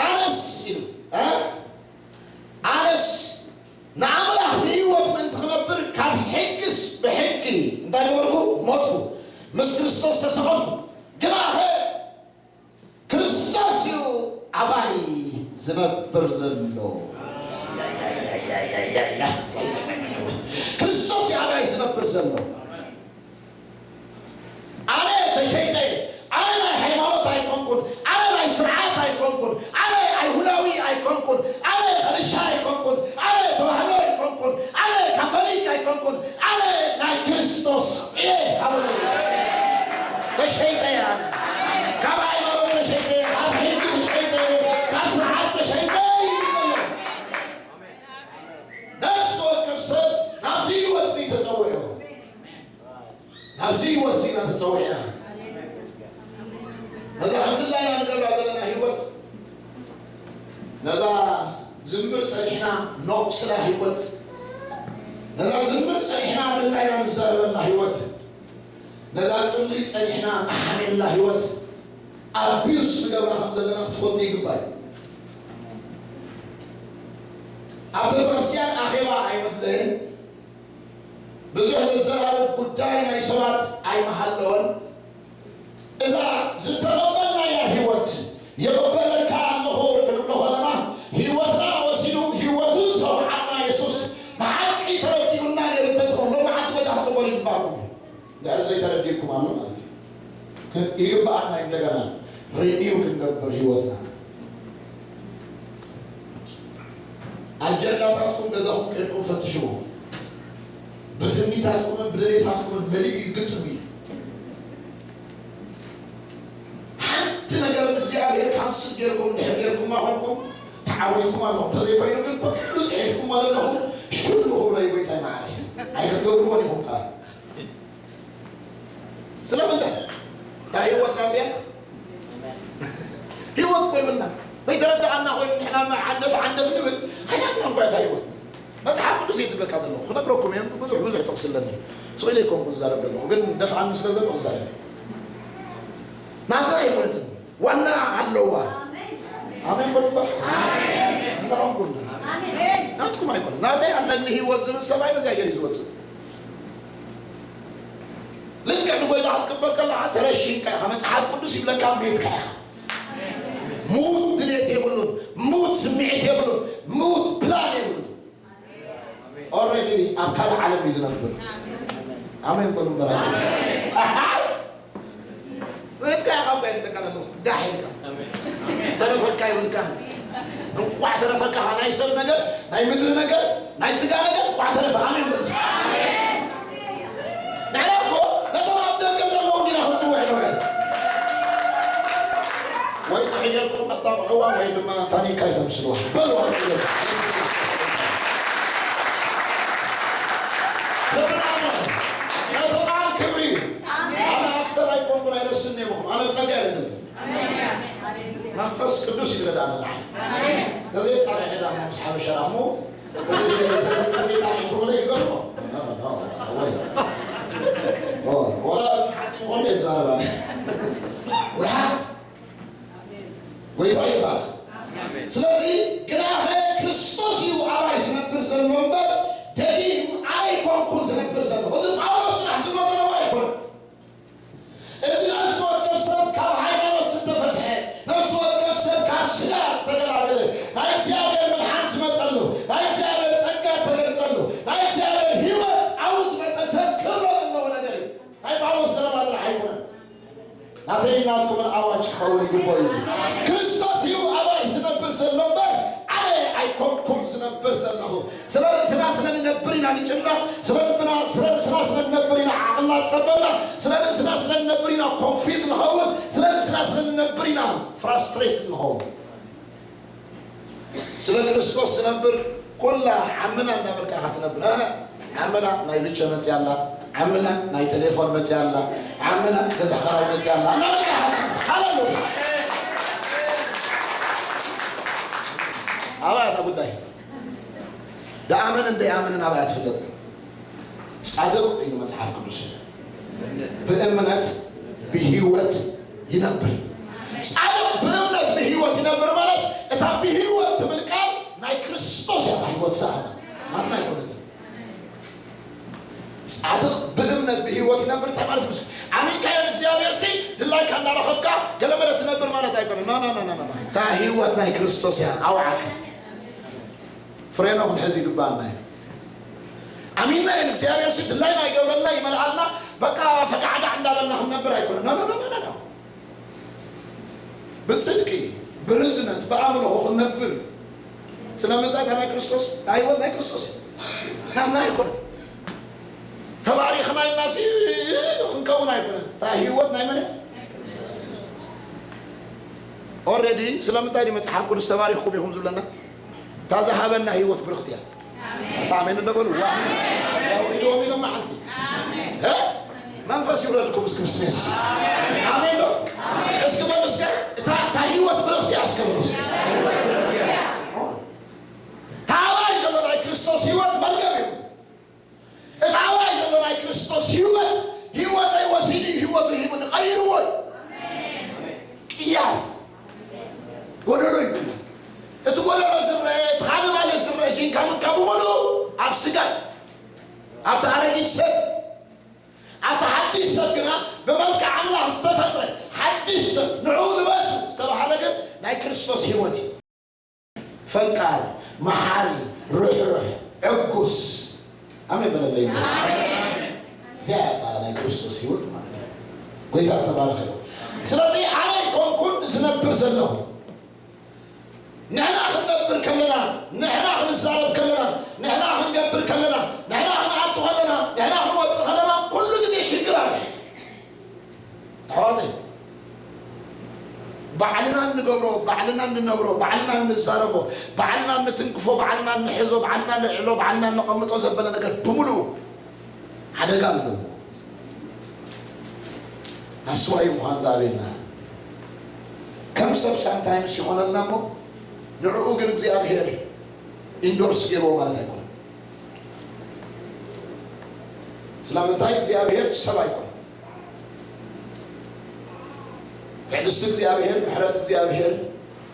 ኣነስ ኢሉ፣ እ? ኣነስ ንኣምላኽ ብህይወት ምእንቲ ክነብር ካብ ሕግስ ብሕጊ እንታይ ገበርኩ? ሞትኩ። ምስ ክርስቶስ ተሰቐልኩ። ግናኸ ክርስቶስ እዩ ኣባይ ዝነብር ዘሎ። ክርስቶስ እዩ ኣባይ ዝነብር ዘሎ። ኣነ ተሸይጠ፣ ኣነ ናይ ሃይማኖት ኣይኮንኩን፣ ኣነ ናይ ስርዓት ኣይኮንኩን፣ ኣነ ኣይሁዳዊ ኣይኮንኩን፣ ኣነ ከልሻ ኣይኮንኩን፣ ኣነ ተዋህዶ ኣይኮንኩን፣ ኣነ ካቶሊክ ኣይኮንኩን፣ ኣነ ናይ ክርስቶስ እየ። ሃሌሉያ። ተሸይጠ እየ። ካብ ሃይማኖት ተሸይጠ እየ፣ ካብ ሕጊ ተሸይጠ እየ፣ ካብ ስርዓት ተሸይጠ እየ ይብል። ነፍሲ ወከፍ ሰብ ናብዚ ህይወት እዚ ተጸዊዑ። ናብዚ ህይወት እዚ ኢና ተጸዊዕና። ነዛ ከም ድላይና ንገብራ ዘለና ህይወት፣ ነዛ ዝምር ጸኒሕና ነቑስላ ህይወት፣ ነዛ ዝምር ጸኒሕና ድላይና ንዛረበላ ህይወት፣ ነዛ ጽምሪ ጸኒሕና ንሓሜላ ህይወት ኣቢዩስ ንገብራ ከም ዘለና ክትፈልጡ ይግባእ። ኣብ ቤተክርስትያን ኣኼባ ኣይመድለየን። ብዙሕ ዘዘራርብ ጉዳይ ናይ ሰባት ኣይመሃለወን። እዛ ዝተቐበልናያ ህይወት ይቕበለካ ኣለኹ ክንብሎ ከለና፣ ህይወትና ወሲዱ ህይወቱ ዝተውዓልና የሱስ ብሓቂ ተረዲኡና ነይሩ እንተትኾን፣ ሎማዓንቲ ጎይታ ክትቕበሉ ይግባእኩም እዩ። ድሕሪ ዘይተረዲእኩም ኣሎ ማለት እዩ። ክ-፣ ይግባኣና እዩ እንደገና ሪኒው ክንገብር ህይወትና። ኣጀንዳታትኩም ገዛኹም ከድኩም ፈትሽዎ። ብትምኒታትኩምን ብድሌታትኩምን መሊኡ እዩ ግጥም እዩ። ሓንቲ ነገር እግዚኣብሔር ካንስል ጌርኩም እንድሕር ጌርኩማ ኮንኩም ተዓዊትኩም ኣለኹም። እንተዘይኮይኑ ግን ኩሉ ጽሒፍኩሞ ዘለኹም ሽሉ ክብሎ እዩ ጎይታይ መዓረይ። ኣይክትገብርዎን ኢኹም ቃል። ስለምንታይ? እታ ህይወት ናብዚኣ ህይወት እኮ ይብልና። ከይተረድኣና ኮይኑ ንሕና እማ ዓንደፍ ዓንደፍ ንብል፣ ኣይናትና እኳ እታ ህይወት። መጽሓፍ ቅዱስ እየ ዝብለካ ዘለኹ። ክነግረኩም እየ፣ ብዙሕ፣ ብዙሕ ጥቕሲ ኣለኒ። ስቕ ኢለ ኣይኮንኩን ዝዛረብ ዘለኹ፣ ግን ደፍኣኒ ስለ ዘሎ ክዛረብ። ናታ ኣይኮነትን። ዋና ኣለዋ። ኣሜን በሉ እባ። ኣሜን። እንታይ ኾንኩና? ኣሜን። ናትኩም ኣይኮነን። ናተይ ኣለኒ ህይወት ዝብል ሰብኣይ በዚኣ ገይሩ እዩ ዝወጽእ። ልክዕ ንጎይታ ክትቅበል ከለኻ ተረሺንካ ኢኻ። መጽሓፍ ቅዱስ ይብለካ ሜትካ ኢኻ። ሙት ድሌት የብሉን። ሙት ስምዒት የብሉን። ሙት ፕላን የብሉን። ኦልሬዲ ኣብ ካልእ ዓለም እዩ ዝነብር። ኣሜን በሉ እምበራችሁ። ሜትካ ኢኻ እባ ይብለካ ዘለኹ። ጋሕ ኢልካ። ተረፈካ ይብልካ። እንኳዕ ተረፈካ። ናይ ሰብ ነገር፣ ናይ ምድሪ ነገር፣ ናይ ስጋ ነገር እንኳዕ ተረፈ። ኣሜን በል። ንሕና እኮ ነቶም ኣብ ደገ ዘለዉ እንዲና ክንጽውዕ ንውዕል። ወይ ጥዑይ ጌርኩም ኣጣቕዕዋ ወይ ድማ ታኒካ ኣይተምስልዋ። በልዋ። ክብሪ ኣምላኽ። ነቲ ቃል ክብሪ እዩ። ኣነ ኣክተር ኣይኮንኩን፣ ኣይረስን እየ ምኹን። ኣነ ብጸጋ እየ ዝገልጽ። መንፈስ ቅዱስ እዩ ዝረዳእና። ኣሜን። ተዘይጣዕሚ ዕዳ ምስ ሓበሻ ራሕሙ፣ ተዘይ-፣ ተዘይ-፣ ተዘይጣዕሚ ክብለ ይገርሞ። ወላ ሓኪም ኾነ ይዛረባል። ወላ ጎይታ ይባረክ። ስለዚ ግናኸ ክርስቶስ እዩ ኣባይ ዝነብር ዘሎ እምበር፣ ደጊም ኣይኮንኩን ዝነብር ዘለኹ። እዚ ጳውሎስ ጥራሕ ዝብሎ ዘለዎ ኣይኮነን። እዚ ነፍሲ ወከፍ ሰብ ካብ ሃይማኖት ዝተፈትሐ፣ ነፍሲ ወከፍ ሰብ ስጋ ዝተገላገለ፣ ናይ እግዚኣብሔር ምድሓን ዝመጸሉ፣ ናይ እግዚኣብሔር ጸጋ ዝተገልጸሉ፣ ናይ እግዚኣብሔር ህይወት ኣብኡ ዝመጸ ሰብ ክብሎ ዘለዎ ነገር እዩ። ናይ ጳውሎስ ዘረባ ጥራሕ ኣይኮነን። ናተይን ናትኩምን ኣዋጅ ክኸውን ይግብኦ እዩ። እዚ ክርስቶስ እዩ ኣባይ ዝነብር ዘሎ እምበር፣ ኣነ ኣይኮንኩን ዝነብር ዘለኹ። ስለ ርእስና ስለ ንነብር ኢና ንጭነቕ፣ ስለ ልብና፣ ስለ ርእስና ስለ ንነብር ኢና ዓቕልና ዝጸበና፣ ስለ ርእስና ስለ ንነብር ኢና ኮንፊዝ ንኸውን፣ ስለ ርእስና ስለ ንነብር ኢና ፍራስትሬት ንኸውን። ስለ ክርስቶስ ዝነብር ኩላ ዓምና እንዳበልካ ኢኻ ትነብር። ኣህ፣ ዓምና ናይ ልቸ መጽያ ኣላ፣ ዓምና ናይ ቴሌፎን መጽያ ኣላ፣ ዓምና ገዛ ኸራይ መጽያ ኣላ እንዳበልካ ኢኻ ትነብር። ሃሌሉያ። ኣባይ እታ ጉዳይ። ደኣመንን ደይኣመንን ኣባይ ትፍለጥ። ጻድቕ እዩ መጽሓፍ ቅዱስ። ብእምነት ብህይወት ይነብር። ጻድቕ ብእምነት ብህይወት ይነብር ማለት እታ ብህይወት ትብል ቃል ናይ ክርስቶስ እያ። እታ ህይወት ዝሃባ ማና ኣይኮነትን። ጻድቕ ብእምነት ብህይወት ይነብር እንታይ ማለት ምስ ኣሚንካዮ እግዚኣብሔር ሲ ድላይካ እንዳረኸብካ ገለ መለ ትነብር ማለት ኣይኮነን። ና ና ና ና ና። እታ ህይወት ናይ ክርስቶስ እያ። ኣውዓክ ፍሬና ክንሕዝ ይግባኣና እዩ። ኣሚንና እዩ እግዚኣብሔር ሲ ድላይና ይገብረልና ይመልኣልና። በቃ ፈቃዕዳዕ እንዳበልና ክንነብር ኣይኮነን። ና ና ና ና ና። ብጽድቂ ብርዝነት ብኣምልኾ ክንነብር። ስለምንታይ እታ ናይ ክርስቶስ እታ ህይወት ናይ ክርስቶስ እዩ። ናትና ኣይኮነን። ተባሪኽና ኢልና ሲ ክንከውን ኣይኮነን። እታ ህይወት ናይ መን እያ? ኦልሬዲ ስለምንታይ ድዩ መጽሓፍ ቅዱስ ተባሪኽኩም ኢኹም ዝብለና? እታ ዝሃበና ህይወት ብርኽቲ እያ። እታ ኣሜን እንደ በሉ። ዋ ያውሪድዎም ኢሎም መዓልቲ እ? መንፈስ ይውረድኩም እስኪ ምስ ሜስ ኣሜን ዶ? እስኪ በሉ እስከ እታ እታ ህይወት ብርኽቲ እያ እስከ በሉ እስኪ። ታባይ ዘሎ ናይ ክርስቶስ ህይወት መርገም እዩ። እቲ ኣባይ ዘሎ ናይ ክርስቶስ ህይወት፣ ህይወተይ ወሲዱ እዩ፣ ህይወቱ ሂቡኒ፣ ቀይርዎ እዩ። ቅያር ጎደሎ እዩ። እቲ ጎደሎ ዝረአ፣ እቲ ካልእ ማለት ዝረአ፣ ጂንካ ምንካ ብምሉኡ ኣብ ስጋ፣ ኣብቲ ኣረጊት ሰብ፣ ኣብቲ ሓድሽ ሰብ ግና ብመልክዕ ኣምላኽ ዝተፈጥረ ሓድሽ ሰብ፣ ንዕኡ ልበሱ ዝተባህለ ግን ናይ ክርስቶስ ህይወት እዩ። ፈቃር፣ መሓሪ፣ ርሕሩሕ፣ ዕጉስ። ኣሜን በለለይ። እዚኣ እያ እታ ናይ ክርስቶስ ህይወት ማለት እዩ። ጎይታ ተባረኸ። ስለዚ ኣነ ኣይኮንኩን ዝነብር ዘለኹ። ንሕና ክንነብር ከለና፣ ንሕና ክንዛረብ ከለና፣ ንሕና ክንገብር ከለና፣ ንሕና ክንኣቱ ከለና፣ ንሕና ክንወጽእ ከለና ኩሉ ግዜ ሽግር ኣሎ። ኣሕዋተይ፣ ባዕልና እንገብሮ፣ ባዕልና እንነብሮ፣ ባዕልና እንዛረቦ፣ ባዕልና እንትንክፎ፣ ባዕልና እንሕዞ፣ ባዕልና ንዕሎ፣ ባዕልና እነቐምጦ ዘበለ ነገር ብምሉኡ ሓደጋ ኣለዎ። ኣስዋይ ምዃን ዝኣበየና ከም ሰብ ሳምታይምስ ይኾነልና እሞ ንዕኡ ግን እግዚኣብሔር ኢንዶርስ ገይርዎ ማለት ኣይኮነን። ስለምንታይ እግዚኣብሔር ሰብ ኣይኮነን። ትዕግስቲ እግዚኣብሔር፣ ምሕረት እግዚኣብሔር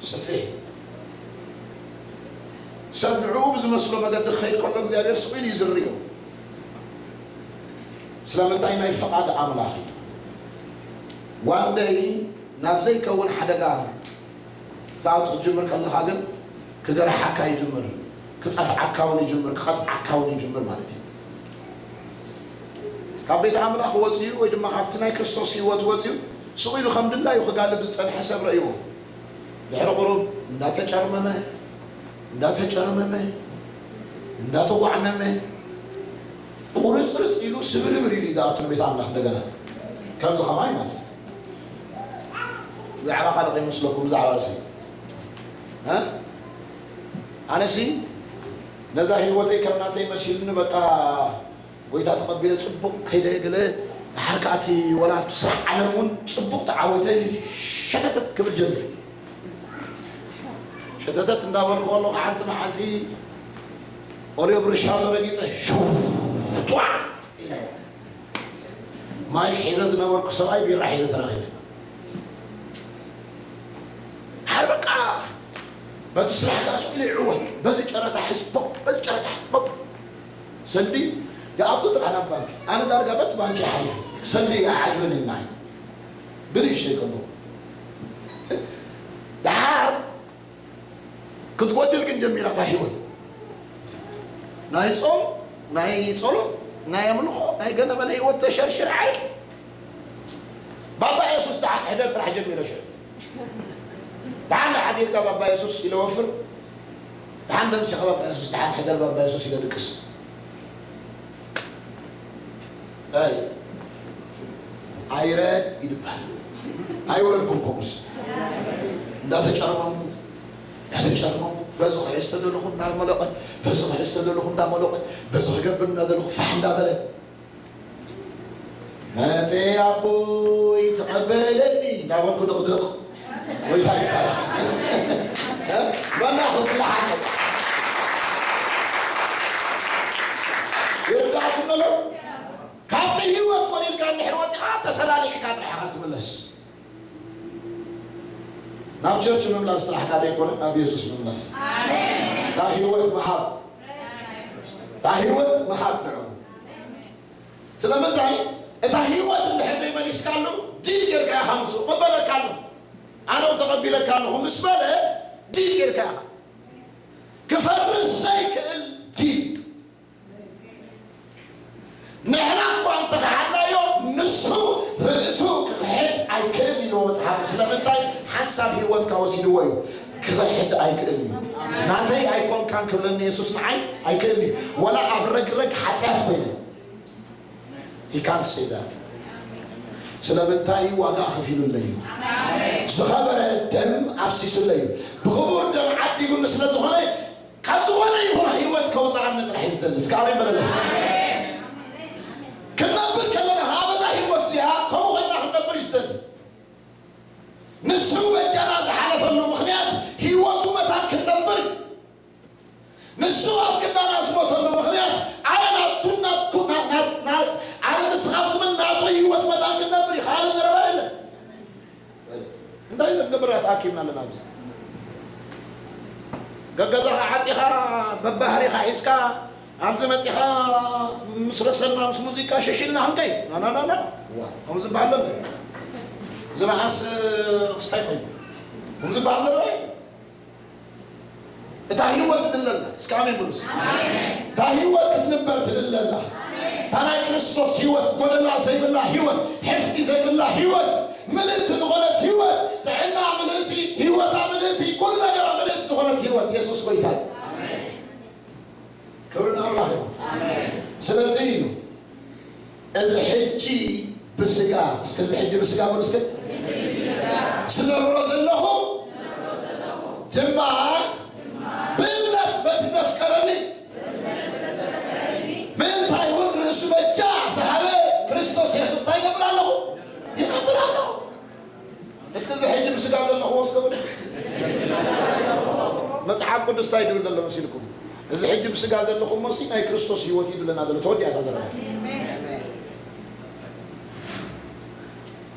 ሰፊሕ እዩ። ሰብ ንዕኡ ብዝመስሎ መገዲ ክኸይድ ከሎ እግዚኣብሔር ስቕ ኢሉ እዩ ዝርእዮ። ስለምንታይ? ናይ ፍቓድ ኣምላኽ እዩ። ዋን ደይ ናብ ዘይከውን ሓደጋ ክትኣቱ ክትጅምር ከለኻ ግን ክገርሓካ ይጅምር፣ ክጸፍዓካ እውን ይጅምር፣ ክቐጽዓካ እውን ይጅምር ማለት እዩ። ካብ ቤት ኣምላኽ ወጺኡ ወይ ድማ ካብቲ ናይ ክርስቶስ ህይወት ወጺኡ ስቕ ኢሉ ከም ድላዩ ክጋልብ ዝጸንሐ ሰብ ረእይዎ። ድሕሪ ቁሩብ እንዳተጨርመመ እንዳተጨርመመ እንዳተጓዕመመ ቁርጽርጽ ኢሉ ስብርብር ኢሉ ይዝኣቱ ንቤት ኣምላኽ እንደገና ከምዚ ኸማይ ማለት እዩ። ብዛዕባ ካልእ ከይመስለኩም ብዛዕባ ርእሰይ እ ኣነሲ ነዛ ህይወተይ ከም ናተይ መሲሉኒ በቃ ጎይታ ተቐቢለ ጽቡቕ ከይደ ገለ ድሓር ከኣ እቲ ወላ እቲ ስራሕ ዓለም እውን ጽቡቕ ተዓዊተ ሸተተት ክብል ጀሚሩ። ሸተተት እንዳበልኩ ከለኹ ሓንቲ መዓልቲ ኦልዮ ብርሻቶ ረጊጸ ሽው ጧዕ ኢለ ማይክ ሒዘ ዝነበርኩ ሰብኣይ ቢራ ሒዘ ተረኺበ። ድሓር በቃ በቲ ስራሕ ከኣ ስቕ ኢለ ይዕወት፣ በዚ ጨረታ ሕዝቦ፣ በዚ ጨረታ ሕዝቦ። ሰልዲ ይኣቱ ጥራሕ ናብ ባንኪ። ኣነ ዳርጋ በቲ ባንኪ ሓሊፈ። ሰልዲ ይዓጅበኒ ንዓይ። ብንእሽተይ ከለኹ። ደሓር ክትጎድል ግን ጀሚራ እታ ህይወት። ናይ ጾም፣ ናይ ጸሎት፣ ናይ ኣምልኾ፣ ናይ ገለ መለ ህይወት ተሸርሽር ዓይል። ባባ የሱስ ደሓን ሕደር ጥራሕ ጀሚረ ሽዑ። ደሓን ሓዲርካ ባባ የሱስ ኢለ ወፍር። ደሓን ደምሲኻ ባባ የሱስ፣ ደሓን ሕደር ባባ የሱስ ኢለ ድቅስ። ኣይ፣ ኣይረድ ይድባል። ኣይወረድኩም ኮሙስ። እንዳተጨርመምኩ፣ እንዳተጨርመምኩ፣ በዚ ክሕዝ ተደለኹ እንዳመለቐ፣ በዚ ክሕዝ ተደለኹ እንዳመለቐ፣ በዚ ክገብር እንዳደለኹ ፋሕ እንዳበለ። መጸ ኣቦይ ተቐበለኒ እንዳበልኩ ድቕድቕ። ጎይታ ይባረኽ። እ? መና ክዝለሓት። ይርዳእኩም ኣሎ? ካብቲ ህይወት ጎዲልካ እንድሕር ወጺኻ ተሰላሊዕካ ጥራሕ ኢኻ ትምለስ። ናብ ቸርች ምምላስ ጥራሕ ካደ ኣይኮነን፣ ናብ የሱስ ምምላስ። ኣሜን። እታ ህይወት ምሃብ። እታ ህይወት ምሃብ ንዕኡ። ስለምንታይ? እታ ህይወት እንድሕር ደይመሊስካሉ ዲል ጌርካ ኢኻ፣ ምስ ቅበለካ ኣለኹ፣ ኣነ እውን ተቐቢለካ ኣለኹ ምስ በለ ዲል ጌርካ ኢኻ። ክፈርስ ዘይክእል ዲል። ንሕና እኳ እንተኸሓድናዮ ንሱ ርእሱ ክኽሕድ ኣይክእል ኢሉ መጽሓፍ። ስለምንታይ? ሓንሳብ ህይወትካ ወሲድዎ እዩ። ክኽሕድ ኣይክእልን እዩ። ናተይ ኣይኮንካን ክብለኒ የሱስ ንዓይ ኣይክእልን እዩ። ወላ ኣብ ረግረግ ሓጢኣት ኮይነ። He can't say that. ስለምንታይ? ዋጋ ከፊሉለይ እዩ። ዝኸበረ ደም ኣፍሲሱለይ እዩ። ብኽቡር ደም ዓዲጉኒ ስለ ዝኾነ ካብ ዝኾነ ይኹን ህይወት ከውፅኣኒ ጥራሕ እዩ ዝደሊ። እስከ ኣሜን በለለይ። ክንነብር ከለና ከዓ በዛ ህይወት እዚኣ ከምኡ ኮይና ክንነብር እዩ ዝደሊ። ንሱ በጃና ዝሓለፈሉ ምኽንያት ህይወቱ መታን ክንነብር እዩ። ንሱ ኣብ ክንዳና ዝሞተሉ ምኽንያት ኣነ ናቱ ናትኩ ና- ና- ና- ኣነ ንስኻትኩምን ናቱ ህይወት መታን ክንነብር እዩ። ካልእ ዘረባ የለን። እንታይ ዘንገብር እያ ተኣኪብና ኣለና ኣብዚ? ገገዛኻ ዓፂኻ በባህሪኻ ሒዝካ ኣብዚ መፂኻ ምስ ረሰና ምስ ሙዚቃ ሽሽልና ክንከይ ናናናና ከምኡ ዝበሃል ዘሎ እዚ መዓስ ክስታይ ኮይኑ ከምኡ ዝበሃል ዘረባ የለን። እታ ህይወት ትድለላ እስከ ኣሜን ብሉ እስከ። እታ ህይወት ክትንበር ትድለላ። እታ ናይ ክርስቶስ ህይወት ጎደላ ዘይብላ ህይወት ሕፍቲ ዘይብላ ህይወት ምልእቲ ዝኾነት ህይወት ጥዕና ምልእቲ ህይወታ ምልእቲ ኩሉ ነገራ ምልእቲ ዝኾነት ህይወት የሱስ ጎይታ እዩ። ክብሪ ንኣምላኽ ይኹን። ስለዚ እዩ እዚ ሕጂ ብስጋ እስከ እዚ ሕጂ ብስጋ በሉ እስከ ዝነብሮ ዘለኹ ድማ ብእምነት በቲ ዘፍቀረኒ ምእንታይ እውን ርእሱ በጃ ዝሃበ ክርስቶስ የሱስ እንታይ ይገብር ኣለኹ ይነብር ኣለኹ። እስከ እዚ ሕጂ ብስጋ ዘለኹዎ እስከ በሉ። መጽሓፍ ቅዱስ እንታይ ድብል ዘሎ መሲልኩም? እዚ ሕጂ ብስጋ ዘለኹሞ ሲ ናይ ክርስቶስ ህይወት እዩ ድብለና ዘሎ ተወዲኣ እዛ ዘረባ።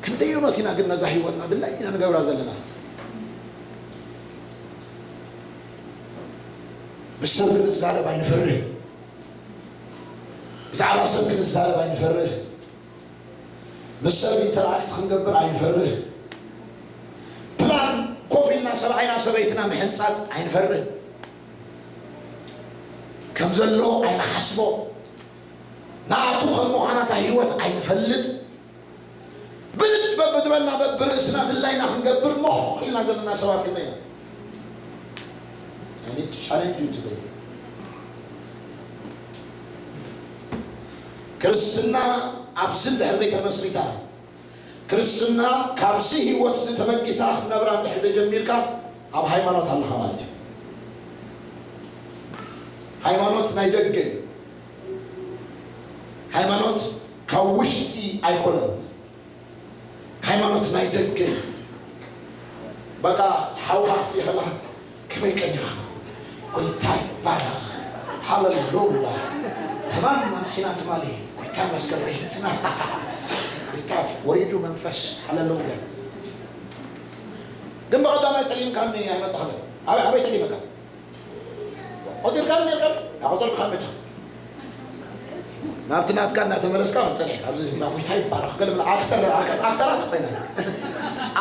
ክንደይ እውነት ኢና ግን ነዛ ህይወትና ድላይ ኢና ንገብራ ዘለና? ምስ ሰብ ክንዛረብ ኣይንፈርህ። ብዛዕባ ሰብ ክንዛረብ ኣይንፈርህ። ምስ ሰብ ኢንተራክት ክንገብር ኣይንፈርህ። ፕላን ኮፍ ኢልና ሰብኣይና ሰበይትና ምሕንጻጽ ኣይንፈርህ። ከም ዘሎ ኣይንሓስቦ። ንኣቱ ከም ምዃናታ ህይወት ኣይንፈልጥ። ብድድ በብትበልና በብርእስና ድላይና ክንገብር ሞኽ ኢልና ዘለና ሰባት ክንደይና I need to challenge you today. ክርስትና ኣብዚ እንድሕር ዘይተመስሪታ ክርስትና ካብዚ ህይወት ዝተበጊሳ ክትነብራ እንድሕር ዘይጀሚርካ ኣብ ሃይማኖት ኣለኻ ማለት እዩ። ሃይማኖት ናይ ደገ እዩ። ሃይማኖት ካብ ውሽጢ ኣይኮነን። ሃይማኖት ናይ ደገ እዩ። በቃ ሓውኻ ክትርኢ ከለኻ ከመይ ቀኒኻ ጎይታ ይባረኽ ሃለሉያ ተማም ኣምሲና ትማሊ ጎይታ መስገን ሒዝና ጎይታ ወሪዱ መንፈስ ሃለሉያ ግን ብቐዳማይ ጠሊምካኒ ኣይመፅኸበ ኣበይ ኣበይ ጠሊመካ ቆፂርካ ነርካ ኣቆፀርካ መድኻ ናብቲ ናትካ እናተመለስካ መፀኒሕ ኣብዚ ናጎይታ ይባረኽ ገለ ብላ ኣክተር ኣክተራት ኮይና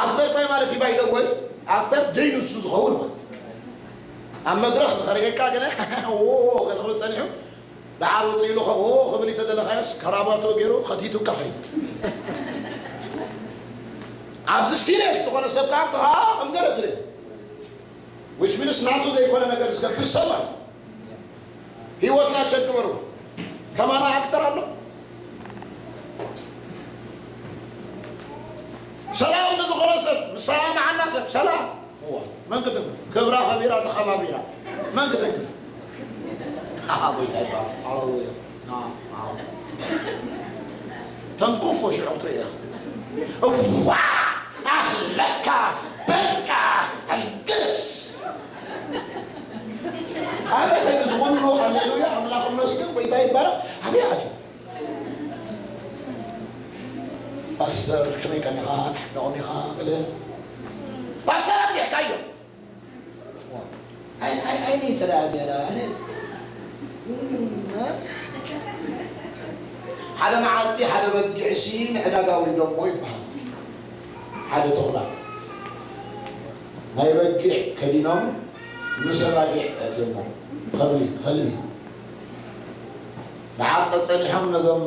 ኣክተር እንታይ ማለት እዩ ባይደወይ ኣክተር ደይንሱ ዝኸውን ማለት ኣብ መድረኽ ንኸርእየካ ገለ ዎ ገለ ክብል ጸኒሑ፣ ደሓር ውጽእ ኢሉ ኸ ዎ ክብል እንተደለኻዮስ፣ ከራባቶ ገይሩ ኸቲቱካ ኸይዱ። ኣብዚ ሲሪየስ ዝኾነ ሰብ ከኣ ኣብቲ ኸኣ ከም ገለ ትርኢ። Which means ናቱ ዘይኮነ ነገር ዝገብር ሰብ ማለት እዩ። ህይወትና ቸክ ግበሩ። ከማና ኣክተር ኣሎ። ሰላም ንዝኾነ ሰብ፣ ምሳና መዓና ሰብ፣ ሰላም። እዋ፣ መን ክትብል? ክብራ ከቢራ ተኸባቢራ። መን ክትብል? ኣሃ፣ ጎይታ ይባረክ። ሃሌሉያ። ና፣ ና። ተንኩፎ ሽዑ ክትርኢ ኢኻ። እዋ፣ ኣኽለካ፣ በቃ፣ ኣልግስ። ኣበይ ከይዱ ዝኹሉ? ሃሌሉያ፣ ኣምላኽ ይመስገን፣ ጎይታ ይባረክ። ኣበይ ኣትዩ? ፓስተር፣ ከመይ ቀኒኻ? ኣንሕዳቑን ኢኻ? ገለ ፓስተር ኣብዚሕካዮ። ኣይ፣ ኣይ፣ ኣይ፣ ተዳ ጀራ፣ ኣይ። ሓደ መዓልቲ ሓደ በጊዕሲ ንዕዳጋ ኣውሪዶሞ ይበሃል። ሓደ ተኹላ ናይ በጊዕ ከዲኖም ምስ ኣባጊዕ ኣእትዮሞ። ኸልቢ፣ ኸልቢ። ደሓር ጸጸኒሖም ነዞም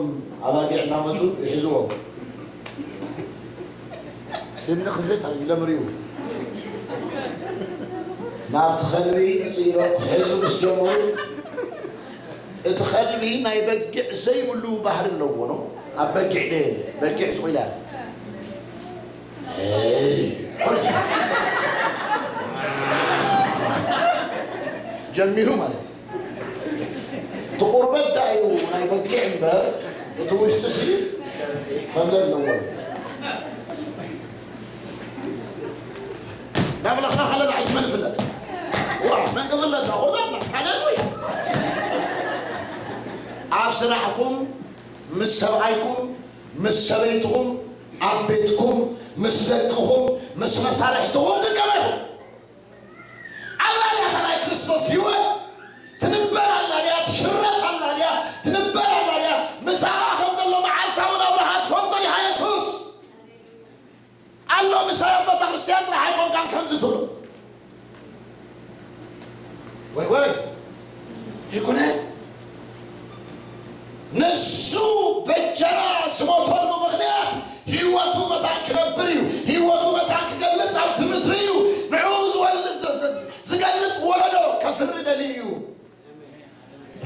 ኣባጊዕ እናመጹ ይሕዝዎም። ስኒ ክህት ኢሎም ርእዩ። ናብቲ ኸልቢ መጽኡ ኢሎም ክሕዙ ምስ ጀመሩ፣ እቲ ኸልቢ ናይ በጊዕ ዘይብሉ ባህሪ ኣለዎ ነው። ኣብ በጊዕ ደ የለ፣ በጊዕ ስቕ ኢላ። ጀሚሩ ማለት እዩ። እቲ ቁርበት ደኣ እዩ ናይ በጊዕ እምበር፣ እቲ ውሽጢ ሲ ከም ዘለዎ እዩ። እናምለኽና ከለና ሕጂ መን ይፍለጥ? ዋ፣ መን ክፍለጥ? ኩላትና። ሃሌሉያ። ኣብ ስራሕኩም፣ ምስ ሰብኣይኩም፣ ምስ ሰበይትኹም፣ ኣብ ቤትኩም፣ ምስ ደቅኹም፣ ምስ መሳርሕትኹም ጥቀመ ኢኹም። ኣላ ድያ እታ ናይ ክርስቶስ ህይወት? ትንበር ኣላ ድያ? ትሽረፍ ኣላ ድያ? ትንበር ኣላ ድያ? ምሳኻ ከም ዘሎ መዓልታዊ ናብራኻ ትፈልጦ ዲኻ የሱስ? ኣሎ ምሳይ ኣብ ቤተ ክርስቲያን ጥራሕ ኣይኮንካን ከምዚ ትብሎ። ወይ ወይ፣ ኣይኮነ። ንሱ በጃና ዝሞተሉ ምኽንያት ህይወቱ መታን ክነብር እዩ። ህይወቱ መታን ክገልጽ ኣብዚ ምድሪ እዩ። ንዕኡ ዝወልድ፣ ዝ-፣ ዝ-፣ ዝገልጽ ወለዶ ከፍሪ ደልዩ እዩ።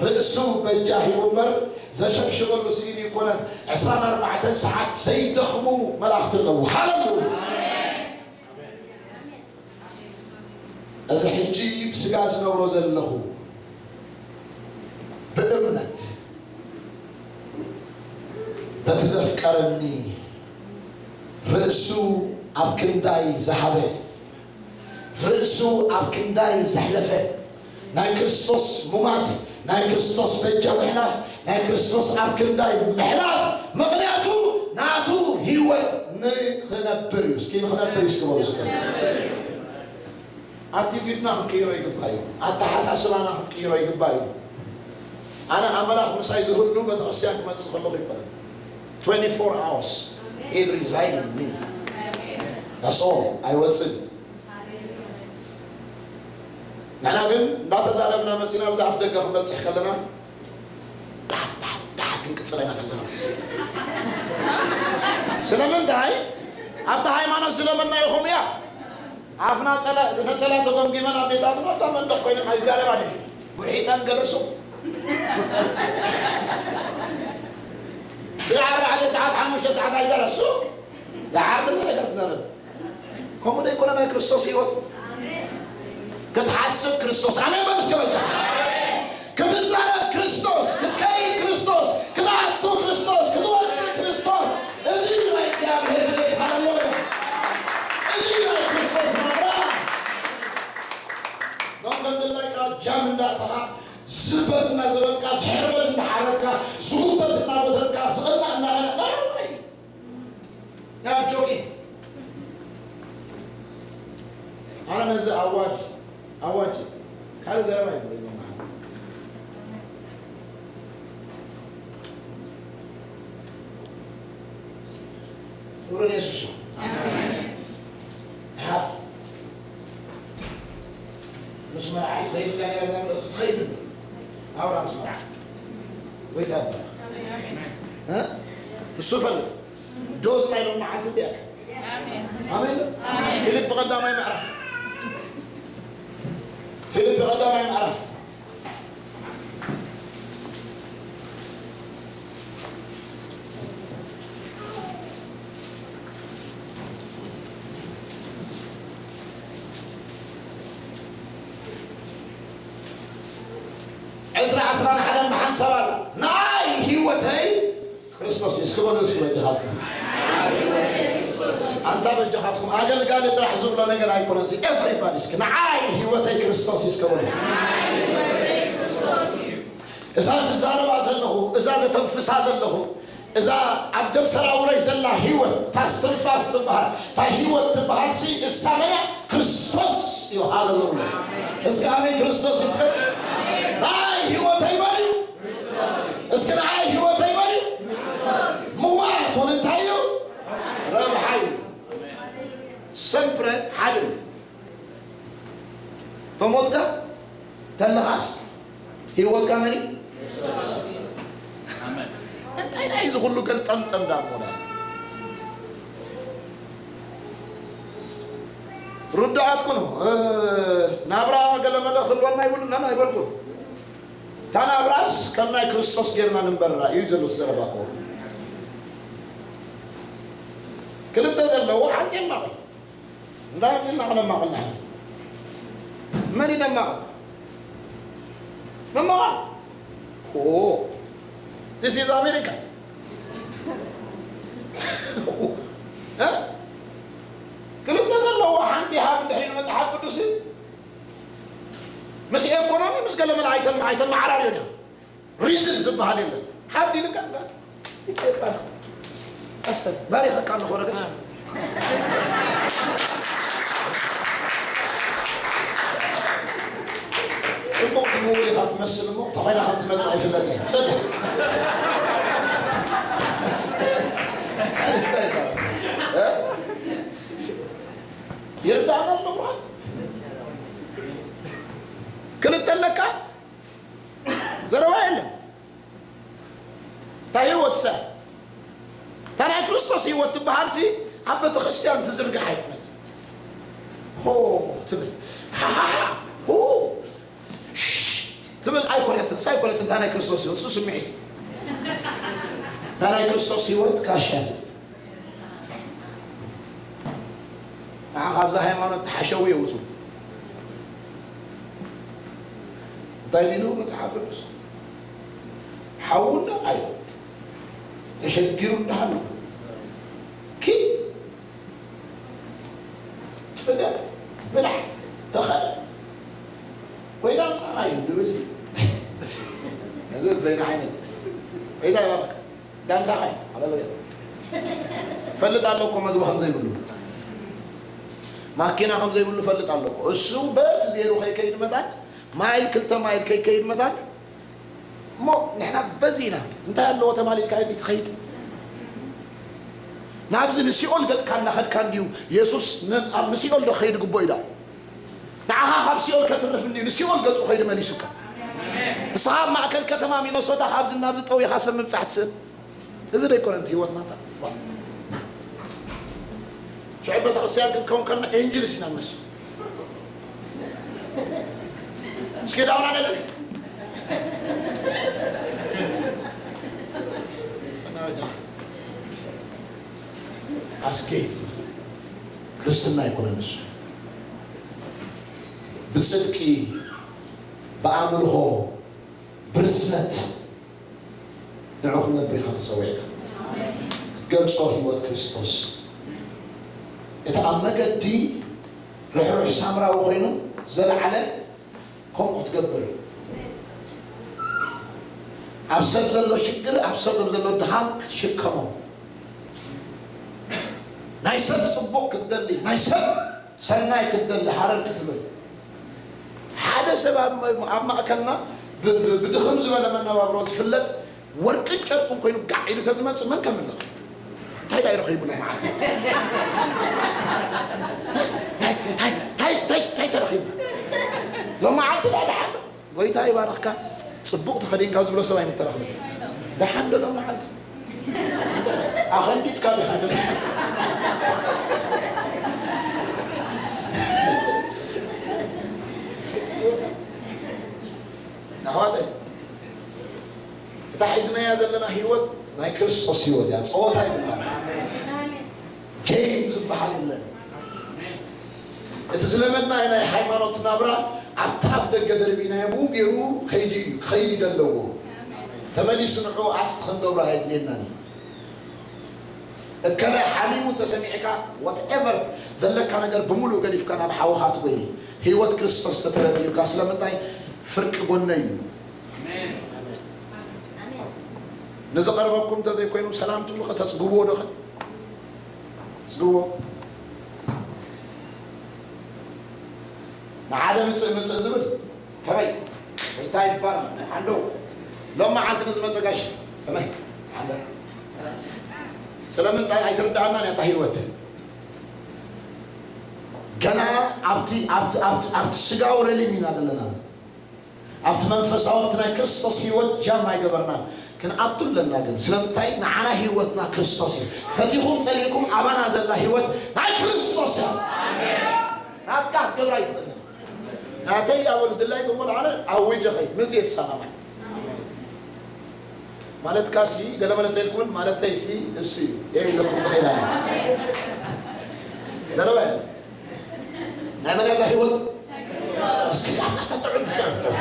ርእሱ በጃ ሂቡ እምበር ዘሸብሽበሉ ስኢሉ ኣይኮነን። ዕስራን ኣርባዕተን ሰዓት ዘይደኽሙ መላእኽቲ ኣለዉ። ሃሌሉያ! እዚ ሕጂ ብስጋ ዝነብሮ ዘለኹ ብእምነት በቲ ዘፍቀረኒ ርእሱ ኣብ ክንዳይ ዝሃበ ርእሱ ኣብ ክንዳይ ዘሕለፈ ናይ ክርስቶስ ሙማት ናይ ክርስቶስ በጃ ምሕላፍ ናይ ክርስቶስ ኣብ ክንዳይ ምሕላፍ ምኽንያቱ ናቱ ህይወት ንኽነብር እዩ። እስኪ ንኽነብር እዩ እስኪ በሉ እስኪ። ኣቲቲዩድና ክንቅይሮ ይግባእ እዩ። ኣተሓሳስባና ክንቅይሮ ይግባእ እዩ። ኣነ ኣምላኽ ምሳይ ዝህሉ ቤተክርስትያን ክመጽእ ከለኹ ይበለ twenty-four hours he reside in me. That's all. ኣይወጽን። ንሕና ግን እንዳተዛረብና መጺና ኣብዚ ኣፍ ደገ ክንበጽሕ ከለና ዳሕ ዳሕ ዳሕ ክንቅጽል ኢና ተዛረብ። ስለምንታይ ኣብታ ሃይማኖት ዝለመና ይኹም እያ ኣፍና ጸላ-፣ ነጸላ ተጎምጊመን ኣዴታትና ኣብታ መንደቕ ኮይነን ኣይዛረባን እዩ። ውሒጠን ገለ ሱቕ። ስጋዕ ኣርባዕተ ሰዓት፣ ሓሙሽተ ሰዓት ኣይዛረብ። ሱቕ። ደሓር ድማ ኢላ ትዛረብ። ከምኡ ዶ ኣይኮነ ናይ ክርስቶስ ህይወት? ክትሓስብ ክርስቶስ። ኣሜን በል እስኪ በቃ። ክትዛረብ ክርስቶስ፣ ክትከይድ ክርስቶስ፣ ክትኣቱ ክርስቶስ፣ ክትወጽእ ክርስቶስ። እዚ ናይ እግዚኣብሔር ድሌት። ሃሌሉያ። እዚ ናይ ክርስቶስ ናብራ። ኖን ከም ድላይካ ጃም እንዳእተኻ፣ ዝበት እናዘበጥካ፣ ዝሕርበድ እንዳሓረድካ፣ ዝጉተት እናጎተትካ፣ ዝቕናእ እንዳቐነእካ፣ ናይ ጆኪ። ኣነ ነዚ ኣዋጅ፣ ኣዋጅ፣ ካልእ ዘረባ ይብሎ። ክብሪ ንየሱስ ይኹን። ኣሜን። ሃ። ኖ፣ ምስ መርዓይ ትኸይድ እያ ነይራ እዛ መልእኽቲ ትኸይድ እንዶ? ኣብርሃም ምስ መርዓይ። ጎይታ ይባረኽ። እ? እሱ ፈልጥ። ዶዝ ናይ ሎሚ መዓልቲ እዚኣ። ኣሜን። ኣሜን። ፊልፕ ቀዳማይ ምዕራፍ። ፊልፕ ቀዳማይ ምዕራፍ። ዕስራ ዕስራን ሓደን ብሓንሳብ ኣላ። ንኣይ ህይወተይ ክርስቶስ እዩ። እስኪ በሉ እስኪ በጃኻትኩም። ኣንታ በጃኻትኩም ኣገልጋሊ ጥራሕ ዝብሎ ነገር ኣይኮነን። እዚ ኤቭሪባዲ እስኪ ንዓይ ህይወተይ ክርስቶስ እዩ እስኪ በሉ። እዛ ዝዛረባ ዘለኹ፣ እዛ ዘተንፍሳ ዘለኹ፣ እዛ ኣብ ደም ሰራውረይ ዘላ ህይወት፣ እታ እስትንፋስ ትበሃል፣ እታ ህይወት ትበሃል ሲ እሳ መን እያ? ክርስቶስ እዩ። ሃሌሉያ። እስኪ ኣሜን። ክርስቶስ እስከ ንዓይ ህይወተይ መን እዩ? እስኪ ንዓይ ህይወተይ መን እዩ? ምዋት እውን እንታይ እዩ? ረብሓ እዩ። ሰምፕረ ሓደ እዩ። ተሞትካ ተለኻስ ህይወትካ መን እዩ? ኣሜን። እንታይ ናይ እዚ ኩሉ ገልጠምጠም ዳሞና? ርዳኣት ኩኑ፣ እ፣ ናብራ ገለመለ ክህልወና ይብሉና ኣይበልኩን። እታ ናብራስ ከም ናይ ክርስቶስ ጌርና ንንበራ እዩ ዘሎ ዘረባ እኮ። ክልተ ዘለዎ ሓንቲ የማቕ። እንታይ ኣምፂእና ክነማቕል ንሕና? መን ይነማቕ? መማቕ? ኦ፣ this is America። እ? ክልተ ዘለዎ ሓንቲ ሃብ እንድሕሪ መጽሓፍ ቅዱስ ምስ ኤኮኖሚ ምስ ገለ መለ ኣይተም-፣ ኣይተመዓራርዮን እዮም። ሪዝን ዝበሃል የለን። ሓዲ ልካ ልካ ይቀጣል። ኣስተር ባሪኸካ ኣለኹ ረገ እሞ ትምውል ኢኻ ትመስል እሞ ተኾይና ከም ትመጽእ ኣይፍለጥን እዩ። ሰደ ይርዳእና ኣሎ ብርሃት ክልተ ኣለካ ዘረባ የለን። እታ ህይወት ሰ እታ ናይ ክርስቶስ ህይወት ትበሃል ሲ ኣብ ቤተ ክርስቲያን ትዝርግሕ ኣይኮነት። ሆ ትብል፣ ሃሃሃ፣ ሆ፣ ሽሽ ትብል ኣይኮነትን፣ እሳ ኣይኮነትን። እታ ናይ ክርስቶስ ህይወት እሱ ስምዒት እዩ። እታ ናይ ክርስቶስ ህይወት ካሻ ትብል። ንዓ ካብዛ ሃይማኖት ተሓሸዊ የውፁ። እንታይ ኢሉ መጽሓፍ ቅዱስ? ሓዉ እንዳኣዩ ተሸጊሩ እንዳሃሉ ኪ ጽገብ ብላዕ ተኸለ ወይ ዳምጻኻ እዩ ንብሲ። እዚ በይነ ዓይነት ወይ ዳይባረክ ዳምሳኻ እዩ። ሃሌሉያ። ፈልጥ ኣሎ እኮ መግቢ ከም ዘይብሉ፣ ማኪና ከም ዘይብሉ ፈልጥ ኣሎ እኮ። እሱ በቲ ዘይሩ ከይከይድ መታን፣ ማይል ክልተ ማይል ከይከይድ መታን፣ እሞ ንሕና በዚ ኢና። እንታይ ኣለዎ ተማሊልካ ኢልካ ትኸይድ? ናብዚ ንሲኦል ገጽካ እናኸድካ እንድዩ። የሱስ ን-፣ ኣብ ንሲኦል ዶ ክኸይድ ግቦ ኢዳ? ንዓኻ ካብ ሲኦል ከትርፍ እንድዩ ንሲኦል ገጹ ከይዱ መሊሱካ። ንስኻ ኣብ ማእከል ከተማ ሚነሶታ ካብዚ ናብዚ ጠዊኻ ሰብ ምብጻሕ ትስእል። እዚ ዶ ኣይኮነን ህይወትና? እታ ሽዑ ቤተክርስትያን ክንከውን ከለና ኤንጅልስ ኢና ንመስል። እስኪ ዳውና ገለኒ። ኣስኪ ክርስትና ኣይኮነን እሱ። ብጽድቂ፣ ብኣምልኾ፣ ብርዝነት ንዑ ክትነብር ኢኻ ተጸዊዕካ። ክትገልጾ ህይወት ክርስቶስ። እቲ ኣብ መገዲ ርሕሩሕ ሳምራዊ ኮይኑ ዘለዓለ ከምኡ ክትገብር እዩ። ኣብ ሰብ ዘሎ ሽግር፣ ኣብ ሰብ ዘሎ ድኻም ክትሽከሞ። ናይ ሰብ ጽቡቕ ክትደሊ፣ ናይ ሰብ ሰናይ ክትደሊ፣ ሃረር ክትብል። ሓደ ሰብ ኣብ፣ ኣብ ማእከልና ብ-፣ ብ-፣ ብድኽም ዝበለ መነባብሮ ዝፍለጥ ወርቅን ጨርቅን ኮይኑ ጋዕ ኢሉ ተዝመጽእ መን ከምልኽ? እንታይ ዳይ ረኺቡ ነው ማለት? እንታይ፣ እንታይ፣ እንታይ፣ እንታይ፣ እንታይ ተረኺቡ? ሎመዓልቲ ደኣ ደሓን ዶ? ጎይታ ይባርኽካ። ጽቡቕ ተኸዲንካ ዝብሎ ሰብ ኣይምተረኽበን። ደሓን ዶ ሎመዓልቲ? ኣኸንዲድካ ዲኻ ዶ? ኣሕዋተይ፣ እታ ሒዝናያ ዘለና ህይወት ናይ ክርስቶስ ህይወት እያ። ጸወታ ይብላል። ጌም ዝበሃል የለን። እቲ ዝለመድናዮ ናይ ሃይማኖት ናብራ ኣብቲ ኣፍ ደገ ደርቢናዮ ብኡ ገይሩ ከይዱ እዩ፣ ክኸይድ እዩ ዘለዎ። ተመሊሱ ንዕኡ ኣክት ክንገብሮ ኣየድልየናን እዩ። እከለ ሓሚሙ እንተሰሚዕካ፣ ዋትኤቨር ዘለካ ነገር ብምሉእ ገዲፍካ ናብ ሓውኻ ትጎይ። ህይወት ክርስቶስ ተተረዲኡካ፣ ስለምንታይ? ፍርቂ ጎነይ እዩ። ንዝቐርበኩም እንተዘይኮይኑ፣ ሰላም ትብሉ ኸ ተጽግብዎ ዶ ኸ? ትጽግብዎ? ንሓደ ምጽእ ምጽእ ዝብል ከመይ? እንታይ ይባል? ናይ ሓንዶ ሎም መዓልቲ ንዝመጸ ጋሽ ከመይ? ሓንዶ ስለምንታይ ኣይትርድኣናን እያ እታ ህይወት? ገና ኣብቲ ኣብቲ ኣብቲ ኣብቲ ስጋዊ ረሊም ኢና ዘለና። ኣብቲ መንፈሳዊ ኣብቲ ናይ ክርስቶስ ህይወት ጃም ኣይገበርናን። ክንኣቱ ኣለና ግን። ስለምንታይ? ንዓና ህይወትና ክርስቶስ እዩ። ፈቲኹም ጸሊእኩም ኣባና ዘላ ህይወት ናይ ክርስቶስ እያ። ናትካ ክትገብራ ኣይትኽእልን። ናተይ እያ በሉ ድላይ ግንቦል ኣነ ኣዊጀ ኸይ ምስ የሰማማዕ። ማለትካ ሲ ገለ መለ ተይልኩምን ማለተይ ሲ እሱ እዩ። እየ ኢለኩም ተኸይዳለ። ዘረባ የለ። ናይ መን እያ እዛ ህይወት? እስኪ ኣታ ጥዑም ጥዑም ጥዑም።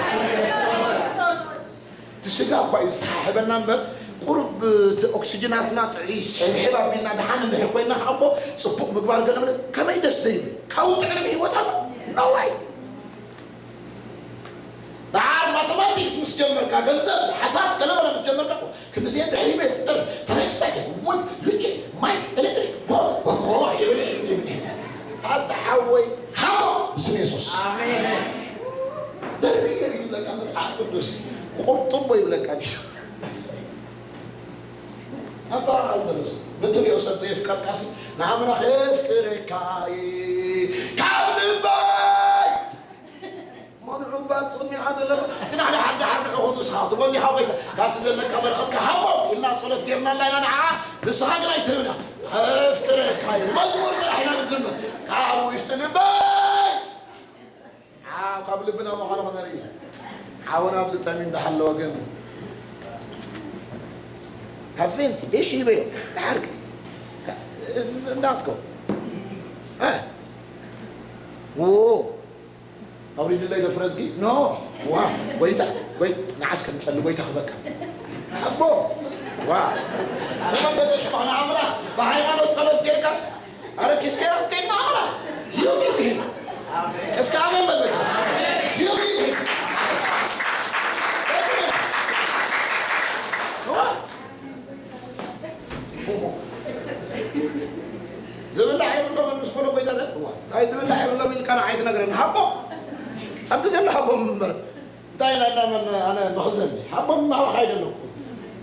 እቲ ስጋ እኳ እዩ ዝሰሓሕበና እምበር፣ ቁሩብ እቲ ኦክሲጅናትና ጥዑይ ስሕብሕብ ኣቢልና ደሓን እንድሕር ኮይና ከዓ እኮ ጽቡቕ ምግባር ገለ መለ ከመይ ደስ ዘይብል። ካብኡ ጥዕም ህይወት ኣሎ? No way። ደሓር ማተማቲክስ ምስ ጀመርካ፣ ገንዘብ፣ ሓሳብ፣ ገለ መለ ምስ ጀመርካ እኮ ክንድዚ እንድሕር ይበ-፣ ጥር፣ ተረክስታይ፣ እውን፣ ልጭ፣ ማይ፣ ኤሌክትሪክ፣ ወ-፣ ወ-፣ ወ-፣ ይብል፣ ይብል፣ ይብል። ኣታ ሓወይ፣ ሃቦ ብስም የሱስ። ኣሜን። ደርቢ ይብለካ መጽሓፍ ቅዱስ፣ ቁርጥቦ ይብለካ ዲሱ። ኣታ ዘለስ፣ ንትሪኦ ሰብ ዘየፍቀርካሲ፣ ንኣምላኽ የፍቅረካ እዩ። ካብ ልበይ መንዑ እባ ቅድሚኻ ዘለኹ፣ እቲ ናሕዳሓር ዳሓር ንዕኹ ትስኻ ትበል ኢኻ ወይ ካብቲ ዘለካ በረኸትካ ሃቦም ኢልና ጸሎት ጌርናላ ኢና ንዓኣ፣ ንስኻ ግን ኣይትህብና። ከፍቅረካ እዩ። መዝሙር ጥራሕ ኢና ንዝምር። ካብ ውሽጢ ልበይ። ዓው፣ ካብ ልብና ምዃኑ ኸነርኢ። ሓውና ኣብዚ ጠሚ እንዳሃለወ ግን ካብ ፌንት እሺ ይበዮ። ድሓር እንዳትኮ። እ። ዎ። ኣውሪድለይ ዶ ፍረዝጊ? ኖ። ዋ፣ ጎይታ፣ ጎይ-፣ ንዓስ ከም ጸሊ ጎይታ ክበካ። ኣቦ። ዋ። ንመንገዲ ሽኮዕ ንኣምላኽ ብሃይማኖት ጸሎት ጌርካስ፣ ኣረ ኪስከ ክትከይድ ንኣምላኽ። You give him። እስከ ኣሜን በል በል። You give him። ዋ። ዝብላዕ የብሎምን ምስ በሎ ጎይታ ዘ-፣ እዋ፣ እንታይ ዝብላዕ የብሎም ኢልካ ንዓይ ትነግረኒ? ሃቦ። ኣብቲ ዘሎ ሃቦ እምበር። እንታይ ኢና እንዳመን ኣነ መኽዘን? ሃቦ ማባኻ ኣይደለኩ።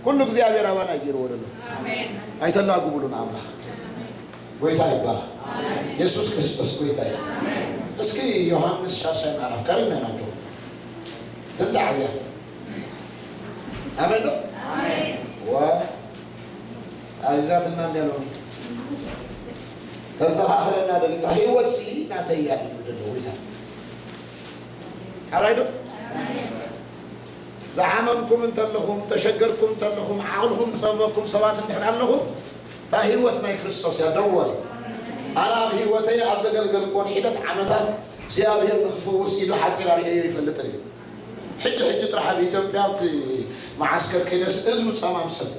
ኩሉ እግዚኣብሔር ኣባና ገይርዎ ደሎ። ኣይተላግብሉ ንኣምላኽ። ጎይታ ይባረኽ። የሱስ ክርስቶስ ጎይታ እዩ። እስኪ ዮሃንስ ሻሻይ ምዕራፍ ካርም ናይ ናቸው ትንታዕ እዚኣ። ኣሜን ዶ? ዋ፣ ኣዚዛትና እንዲያ ሎሚ። ተዘኻኽረና ደሊ፣ እታ ህይወት ሲ ናተይ እያ ትብል ዘለዉ ኢላ። ሓራይ ዶ? ዝዓመምኩም እንተለኹም፣ ተሸገርኩም እንተለኹም፣ ዓቕልኹም ዝጸበበኩም ሰባት እንድሕር ኣለኹም፣ እታ ህይወት ናይ ክርስቶስ እያ። ደወል። ኣነ ኣብ ህይወተይ ኣብ ዘገልገልኩዎን ሒደት ዓመታት እግዚኣብሔር ንኽፍውስ ኢዱ ሓጺር ኣርእየዮ ይፈልጥን እዩ። ሕጂ ሕጂ ጥራሕ ኣብ ኢትዮጵያ ኣብቲ መዓስከር ከይደስ ህዝቡ ጸማም ሰብ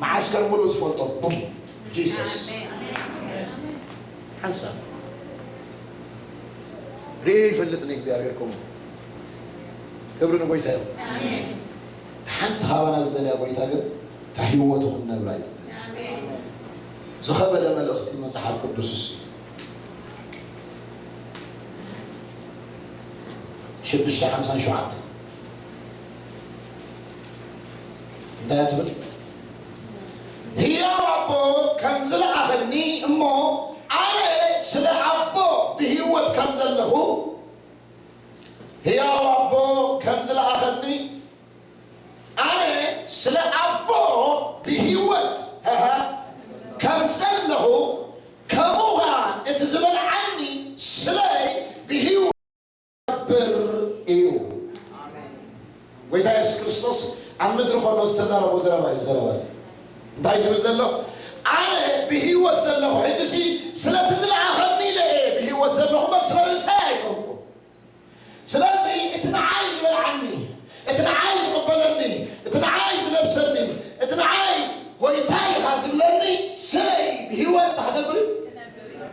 መዓስከር ሙሉእ ዝፈልጦ ቡም ጂሰስ ሓንሳብ ርእየ ይፈልጥ ንእግዚኣብሔር ከምኡ። ክብሪ ንጎይታ ይኹን። ሓንቲ ካባና ዝደልያ ጎይታ ግን እታ ህይወቱ ክንነብራ እዩ። ዝኸበደ መልእኽቲ መጽሓፍ ቅዱስ እሱ። ሽዱሽተ ሓምሳን ሸውዓተ እንታይ እያ ትብል? ህያው ኣቦ ከም ዝለኣኸኒ እሞ ኣነ ስለ ኣቦ ብህይወት ከም ዘለኹ ሕያው ኣቦ ከም ዝለኣኸኒ ኣነ ስለ ኣቦ ብህይወት፣ ሃሃ፣ ከም ዘለኹ ከምኡ ኸዓ እቲ ዝበልዓኒ ስለይ ብህይወት ይነብር እዩ። ጎይታ የሱስ ክርስቶስ ኣብ ምድሪ ከሎ ዝተዛረቦ ዘረባ እዩ። ዘረባ እዚ እንታይ ዝብል ዘሎ? ኣነ ብህይወት ዘለኹ ሕጂ ሲ ስለቲ ዝለኣኸኒ ኢለ እየ ብህይወት ዘለኹ እምበር ስለ ርእሰይ ኣይኮንኩን። ስለዚ እቲ ንዓይ ዝበልዓኒ፣ እቲ ንዓይ ዝቕበለኒ፣ እቲ ንዓይ ዝለብሰኒ፣ እቲ ንዓይ ጎይታ ኢኻ ዝብለኒ ስለይ ብህይወት እንታይ ክገብር እዩ?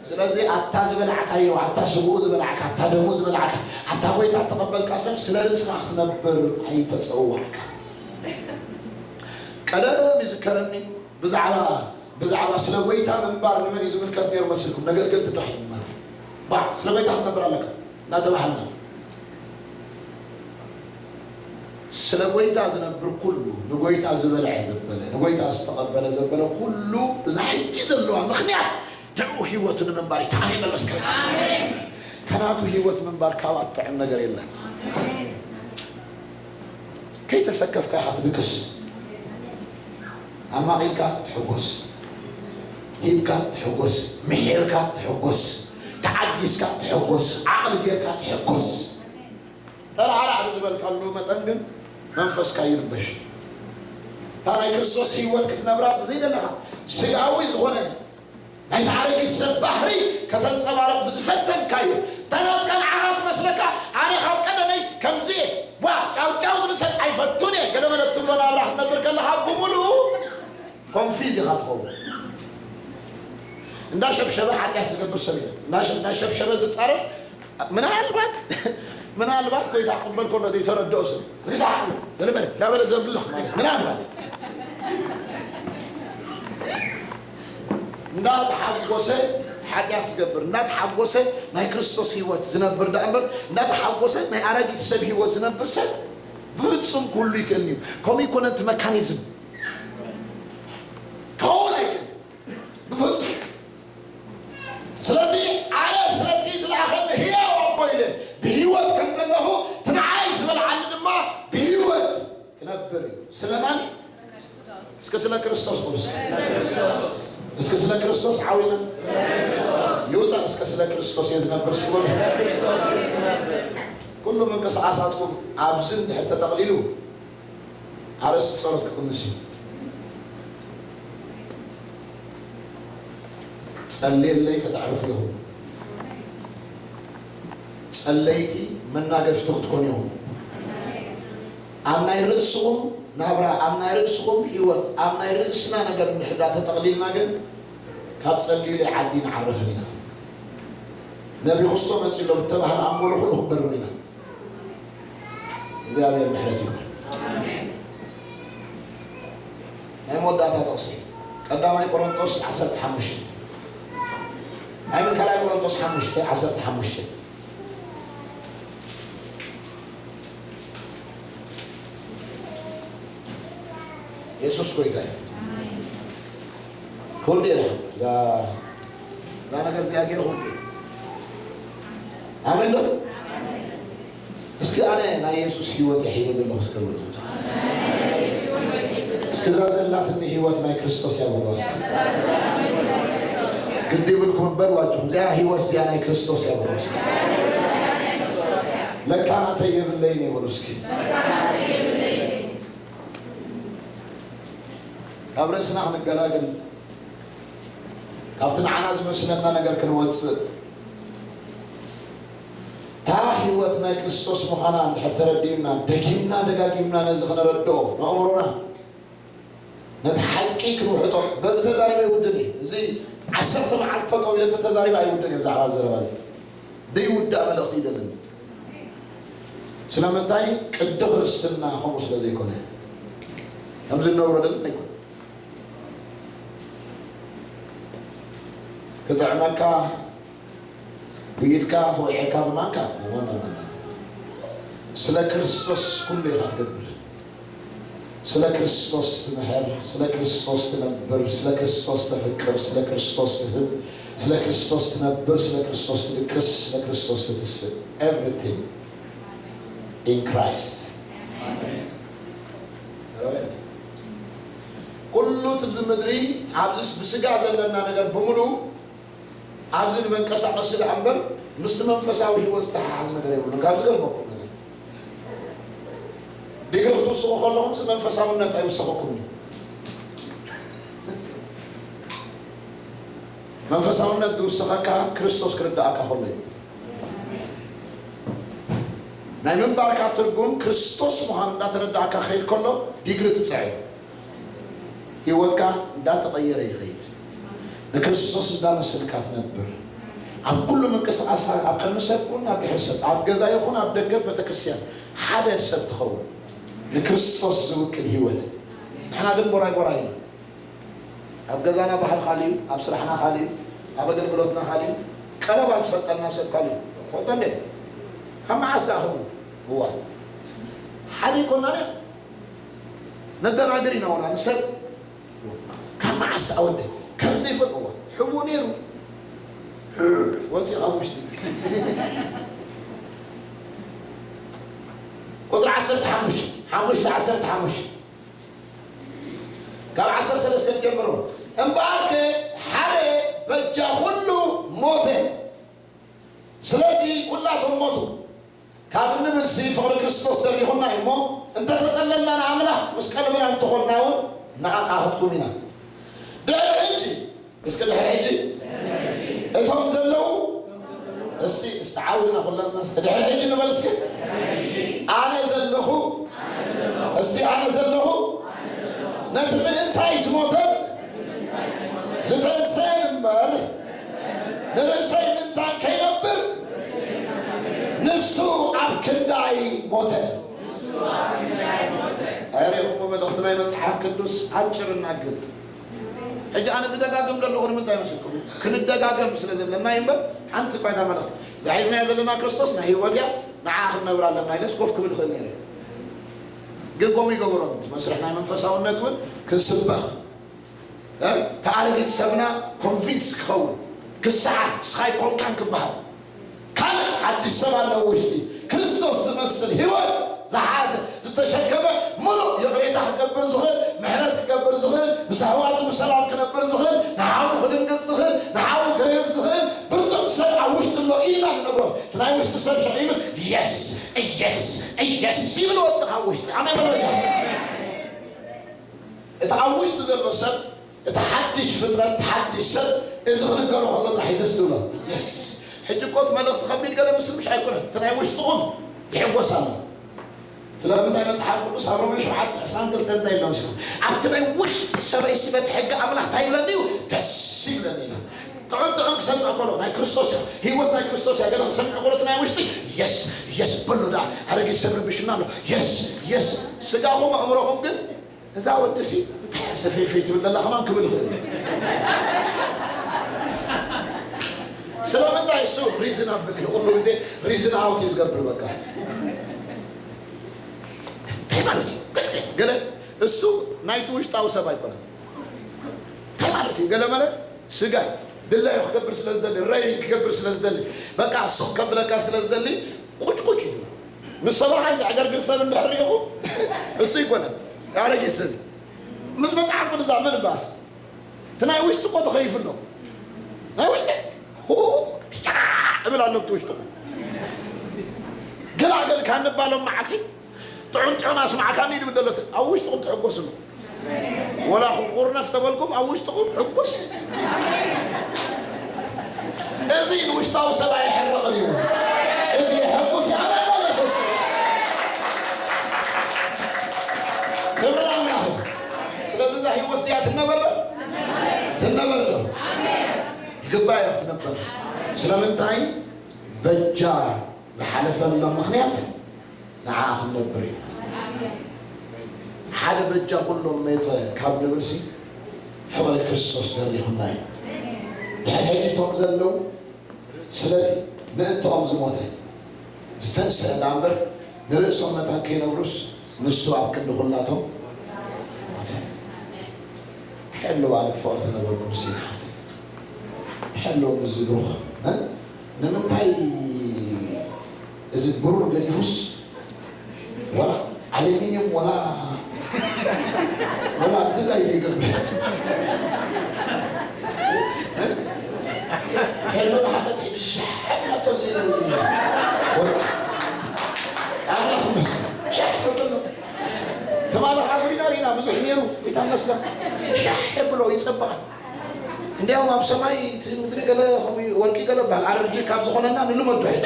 ስለዚ ኣታ ዝበላዕካዮ፣ ኣታ ስግኡ ዝበላዕካ፣ ኣታ ደሙ ዝበላዕካ፣ ኣታ ጎይታ እተቐበልካ ሰብ ስለ ርእስኻ ክትነብር ኣይተጸዋዕካ። ቀደም ይዝከረኒ ብዛዕባ ብዛዕባ ስለ ጎይታ ምንባር ንመን እዩ ዝምልከት ነይሩ መሲልኩም? ነገልገልቲ ጥራሕ እዩ ምንባር። ባ ስለ ጎይታ ክትነብር ኣለካ እናተባሃልና ስለ ጎይታ ዝነብር ኩሉ ንጎይታ ዝበልዐ ዘበለ ንጎይታ ዝተቐበለ ዘበለ ኩሉ እዛ ሕጂ ዘለዋ ምኽንያት ንዕኡ ህይወቱ ንምንባር እዩ። ተዓሚመ መስከረ ከናቱ ህይወት ምንባር ካብ ኣጥዕም ነገር የለን። ከይተሰከፍካ ኢኻ ትድቅስ። ኣማቒልካ ትሕጎስ፣ ሂብካ ትሕጎስ፣ ምሒርካ ትሕጎስ፣ ተዓጊስካ ትሕጎስ፣ ዓቕሊ ጌርካ ትሕጎስ። ተራዕራዕ ብዝበልካሉ መጠን ግን መንፈስካ ይርበሽ። እታ ናይ ክርስቶስ ህይወት ክትነብራ ብዘይደለኻ ስጋዊ ዝኾነ ናይቲ ኣረጊት ሰብ ባህሪ ከተንጸባርቕ ብዝፈተንካዮ፣ እታ ናትካ ንዓኻ ትመስለካ፣ ኣነ ካብ ቀደመይ ከምዚ እየ፣ ዋ፣ ጫውጫው ዝብል ሰብ ኣይፈቱን እየ፣ ገለ መለ እትብሎ ናብራ ክትነብር ከለኻ ብምሉኡ ኮንፊዝ ኢኻ ትኸውን። እንዳ ሸብሸበ ሓጢኣት ዝገብር ሰብ የለን። እንዳ ሸ-፣ እንዳ ሸብሸበ ዝጻረፍ ምናልባት፣ ምናልባት ጎይታ ክቕበል ከሎ ዘይተረድኦ ሰብ። ርሳዕ ገለ መለ፣ እንዳበለ ዘምልኽ ማለት ምናልባት። እንዳተሓጎሰ ሓጢኣት ዝገብር፣ እንዳተሓጎሰ ናይ ክርስቶስ ህይወት ዝነብር ደኣ እምበር፣ እንዳተሓጎሰ ናይ ኣረጊት ሰብ ህይወት ዝነብር ሰብ ብፍጹም ኩሉ ይክእልኒ እዩ። ከምኡ ይኮነ እቲ መካኒዝም። ክኸውን ኣይክእልን። ብፍጹም። ስለዚ ኣነ ስለቲ ዝለኣኸኒ ህያው ኣቦ ኢለ ብህይወት ከም ዘለኹ፣ እቲ ንዓይ ዝበልዓኒ ድማ ብህይወት ክነብር እዩ። ስለማን? እስከ ስለ ክርስቶስ በሉ እስከ። እስከ ስለ ክርስቶስ ዓው ኢልና ይውጻእ። እስከ ስለ ክርስቶስ እየ ዝነብር እስኪ በሉ። ኩሉ ምንቅስቓሳትኩም ኣብዚ እንድሕር ተጠቕሊሉ ኣርእስቲ ጸሎት ክቕንስ እዩ። ጸልየለይ ከተዕርፉ ኢኹም። ጸለይቲ መናገፍቲ ክትኮኑ ኢኹም። ኣብ ናይ ርእስኹም ናብራ፣ ኣብ ናይ ርእስኹም ህይወት፣ ኣብ ናይ ርእስና ነገር እንድሕር ዳ ተጠቕሊልና ግን ካብ ጸልዩለይ ዓዲ ንዓረፍን ኢና። ነቢ ክስቶ መጺኡ ኣሎ ብተባህለ ኣንጎሎ ኩሉ ክንበርር ኢና። እግዚኣብሔር ምሕረት ይኹን። ናይ መወዳእታ ጥቕሲ ቀዳማይ ቆሮንቶስ ዓሰርተ ሓሙሽተ። ናይ ካልኣይ ቆሮንቶስ ሓሙሽተ ዓሰርተ ሓሙሽተ። የሱስ ጎይታ እዩ። ክወዲ እየ። እዛ እዛ ነገር እዚኣ ገይረ ክወዲ እየ። ኣሜን ዶ? እስኪ ኣነ ናይ የሱስ ህይወት እየ ሒዘ ዘለኹ እስከ በሉ። እስኪ እዛ ዘላትኒ ህይወት ናይ ክርስቶስ እያ በሉ እስኪ። ግዲ ይብልኩም እምበር ዋጅኹም። እዚኣ ህይወት እዚኣ ናይ ክርስቶስ እያ በሉ እስኪ። ለካ ናተይ የብለይን እየ በሉ እስኪ። ካብ ርእስና ክንገላግል፣ ካብቲ ንዓና ዝመስለና ነገር ክንወጽእ፣ እታ ህይወት ናይ ክርስቶስ ምዃና እንድሕር ተረዲእና፣ ደጊምና ደጋጊምና ነዚ ክነረድኦ፣ ነእምሮና ነቲ ሓቂ ክንውሕጦ፣ በዚ ተዛሪበ ይውድን እዩ። እዚ ዓሰርተ መዓልቲ ጠጠው ኢለ ተተዛሪበ ኣይውድን እዩ። ብዛዕባ ዘረባ እዚ ዘይውዳእ መልእኽቲ እዩ ዘለኒ። ስለምንታይ? ቅዲ ክርስትና ከምኡ ስለ ዘይኮነ፣ ከምዚ እንነብሮ ዘለና ኣይኮነ። ክጥዕመካ፣ ብኢድካ ክውዕየካ ብማንካ፣ ስለ ክርስቶስ ኩሉ ኢኻ ትገብር። ስለ ክርስቶስ ትምሕር፣ ስለ ክርስቶስ ትነብር፣ ስለ ክርስቶስ ተፍቅር፣ ስለ ክርስቶስ ትህብ፣ ስለ ክርስቶስ ትነብር፣ ስለ ክርስቶስ ትድቅስ፣ ስለ ክርስቶስ ትትስእ። Everything። in Christ. ኩሉ እቲ ኣብዚ ምድሪ፣ ኣብዚስ ብስጋ ዘለና ነገር ብምሉእ፣ ኣብዚ ንመንቀሳቐሲ ደኣ እምበር ምስቲ መንፈሳዊ ህይወት ዝተሓሓዝ ነገር የብሉን። ካብ ዝገርመኩም ነገር፣ ዲግሪ ክትውስኹ ከለኹም መንፈሳውነት ኣይውሰኸኩም እዩ። መንፈሳውነት ዝውስኸካ ክርስቶስ ክርዳእካ ከሎ እዩ። ናይ ምንባርካ ትርጉም ክርስቶስ ምዃኑ እንዳተረዳእካ ክኸይድ ከሎ ዲግሪ ትጽዕር። ህይወትካ እንዳተቐየረ ይኸይድ። ንክርስቶስ እንዳመሰልካ ትነብር። ኣብ ኩሉ ምንቅስቓስካ፣ ኣብ ቅድሚ ሰብ ኩን ኣብ ድሕሪ ሰብ፣ ኣብ ገዛ ይኹን ኣብ ደገ ቤተክርስትያን ሓደ ሰብ ትኸውን። ንክርስቶስ ዝውክል ህይወት። ንሕና ግን ቦራይ ቦራይ ኢና። ኣብ ገዛና ባህል ካልእ እዩ፣ ኣብ ስራሕና ካልእ እዩ፣ ኣብ ኣገልግሎትና ካልእ እዩ። ቀረባ ዝፈልጠና ሰብ ካልእ እዩ። ፈልጦ እንዴ? ካብ መዓስ ደኣ ከምኡ? እዋ። ሓደ ይኮና ነደናግር ኢና ወላ ንሰብ። ካብ መዓስ ደኣ ወደ? ካብ ዘይፈልጥዎ። ሕቡእ ነይሩ። ወፂኡ ካብ ውሽጢ። ቁፅሪ ዓሰርተ ሓሙሽተ፣ ሓሙሽተ ዓሰርተ ሓሙሽተ። ካብ ዓሰርተ ሰለስተ ጀምሮ። እምበኣርከ ሓደ በጃ ኩሉ ሞተ። ስለዚ ኩላቶም ሞቱ። ካብ እንብልሲ ፍቕሪ ክርስቶስ ደሪኹና እዩ እሞ፣ እንተተጸለልና ንኣምላኽ ምስ ቀልብና እንተኾንና እውን ንኣኻትኩም ኢና። ድሕሪ ሕጂ፣ እስኪ ድሕሪ ሕጂ፣ እቶም ዘለዉ፣ እስቲ፣ እስቲ ዓው ኢልና ኩላትና እስኪ ድሕሪ ሕጂ ንበል እስኪ። ኣነ ዘለኹ፣ እስቲ ኣነ ዘለኹ፣ ነቲ ምእንታይ ዝሞተን ዝተንስአን እምበር፣ ንርእሰይ ምእንታን ከይነብር፣ ንሱ ኣብ ክንዳይ ሞተ። ኣይርኢኹሞ መልእኽቲ ናይ መጽሓፍ ቅዱስ ኣጭርና ግልጥ። ሕጂ ኣነ ዝደጋግም ዘለኹ ንምንታይ መስልኩም? ክንደጋገም ስለ ዘለና እዩ እምበር፣ ሓንቲ እኳ እታ መልእኽቲ እዛ ሒዝናያ ዘለና ክርስቶስ ናይ ህይወት እያ፣ ንዓ ክንነብራ ኣለና ኢለስ ኮፍ ክብል እኽእል ነይረ። ግን ከምኡ ይገብሮም። እቲ መስርሕ ናይ መንፈሳውነት እውን ክንስበኽ፣ እ? ተኣረጊት ሰብና ኮንቪንስ ክኸውን፣ ክሰዓር፣ ንስኻ ኣይኮንካን ክበሃል። ካልእ ሓድሽ ሰብ ኣሎ ውሽጢ። ክርስቶስ ዝመስል ህይወት ዝሓዘ፣ ዝተሸከመ፣ ምሉእ ይቕሬታ ክገብር ዝኽእል፣ ምሕረት ክገብር ዝኽእል፣ ምስ ኣሕዋቱ ብሰላም ክነብር ዝኽእል፣ ንሓዉ ክድንግጽ ዝኽእል፣ ንሓዉ ክህብ ዝኽእል ብርቱዕ ሰብ ኣብ ውሽጢ ኣሎ ኢልና ንነግሮ። እቲ ናይ ውሽጢ ሰብ ሽዑ ይብል፣ የስ፣ የስ፣ የስ ይብል ወጽእ ካብ ውሽጢ። ኣሜን በሉ በጃ። እቲ ኣብ ውሽጢ ዘሎ ሰብ፣ እቲ ሓድሽ ፍጥረት፣ ሓድሽ ሰብ፣ እዚ ክንገሮ ከሎ ጥራሕ እዩ ደስ ዝብሎ። የስ። ሕጂ እኮ እቲ መልእኽቲ ከቢድ ገለ ምስል ምሽ ኣይኮነን። እቲ ናይ ውሽጥኹም ይሕጎስ ኣሎ። ስለምንታይ መጽሓፍ ቅዱስ ኣብ ሮሜ ሸውዓተ ዕስራን ክልተን እንታይ ኢሎ መሲሉ? ኣብቲ ናይ ውሽጢ ሰበይሲ በቲ ሕጊ ኣምላኽ እንታይ ይብለኒ እዩ? ደስ ይብለኒ ኢሉ። ጥዑም ጥዑም ክሰምዕ ከሎ ናይ ክርስቶስ እዩ። ህይወት ናይ ክርስቶስ እያ። ገለ ክሰምዕ ከሎ እቲ ናይ ውሽጢ የስ፣ የስ በሎ ደኣ። ኣረጊት ሰብ ረቢሹና ኣሎ። የስ፣ የስ። ስጋኹም ኣእምሮኹም ግን እዛ ወዲ ሲ እንታይ እያ ሰፈይፈይ ትብል ዘላ ከማን ክብል ይኽእል እዩ። ስለምንታይ እሱ ሪዝን ኣብል እዩ፣ ኩሉ ግዜ ሪዝን ኣውት እዩ ዝገብር። በቃ እንታይ ማለት እዩ? ገለ እሱ ናይቲ ውሽጣዊ ሰብ ኣይኮነን። እንታይ ማለት እዩ? ገለ መለ ስጋ ድላዩ ክገብር ስለ ዝደሊ፣ ረይ ክገብር ስለ ዝደሊ፣ በቃ ስቕ ከብለካ ስለ ዝደሊ ቁጭ ቁጭ እዩ። ምስ ሰብኣይ ዘዕገርግር ሰብ እንድሕር ርኢኹም እሱ ይኮነን ኣረጊት ሰብ እዩ። ምስ መጽሓፍ ቅዱስ ዛመን ባስ እቲ ናይ ውሽጢ እኮ ተኸይፉ ኣሎ። ናይ ውሽጢ ሁ ሻ እብል ኣሎ እቲ ውሽጥኹም። ገላገል ካብ ንባሎም መዓልቲ ጥዑም ጥዑም ኣስማዕካኒ ድብል ዘሎ እቲ ኣብ ውሽጥኹም ትሕጎስሉ። ወላ ቁርነፍ ተበልኩም ኣብ ውሽጥኹም ሕጉስ። እዚ ንውሽጣዊ ሰብ ኣይሕርቕን እዩ። እዚ ሕጉስ እዩ። ኣሜን በሉ እስኪ። ክብሪ ንኣምላኽ እዩ። ስለዚ እዛ ህይወት እዚኣ ትነበር ዶ? ትነበር ዶ? ይግባእ እያ ክትነበር። ስለምንታይ? በጃ ዝሓለፈሎም ምኽንያት ንዓኣ ክንነብር እዩ። ሓደ በጃ ኩሎም ሜተ ካብ ንብልሲ ፍቕሪ ክርስቶስ ደሪኹና እዩ። ድሕሪ ሕጂ እቶም ዘለዉ ስለቲ ምእንትኦም ዝሞተ ዝተንስአ ደኣ እምበር ንርእሶም መታን ከይነብሩስ ንሱ ኣብ ክንዲ ኩላቶም ሞተ። ሕልዋ ንፍቕርቲ ነበርኩም ሲን ሓፍቲ ሕልው ምስ ዝብሩኽ እ? ንምንታይ እዚ ብሩር ገዲፉስ ወላ ኣሉሚንየም ወላ ወላ ድላይ ይገብር። ሄሎ ንሓለት ሻሕ ብላቶ ሲ ወርቂ ኣምላኽ ይመስገን። ሻሕ ተብሎ ትማሊ ሓጉሪና ሪና ብዙሕ ነይሩ። ይታመስገን። ሻሕ ብሎ ይጸብቓል። እንዲያውም ኣብ ሰማይ እቲ ምድሪ ገለ ከምኡ እዩ፣ ወርቂ ገለ በሃል። ኣለርጂ ካብ ዝኾነና ንልመዶ ሕጂ።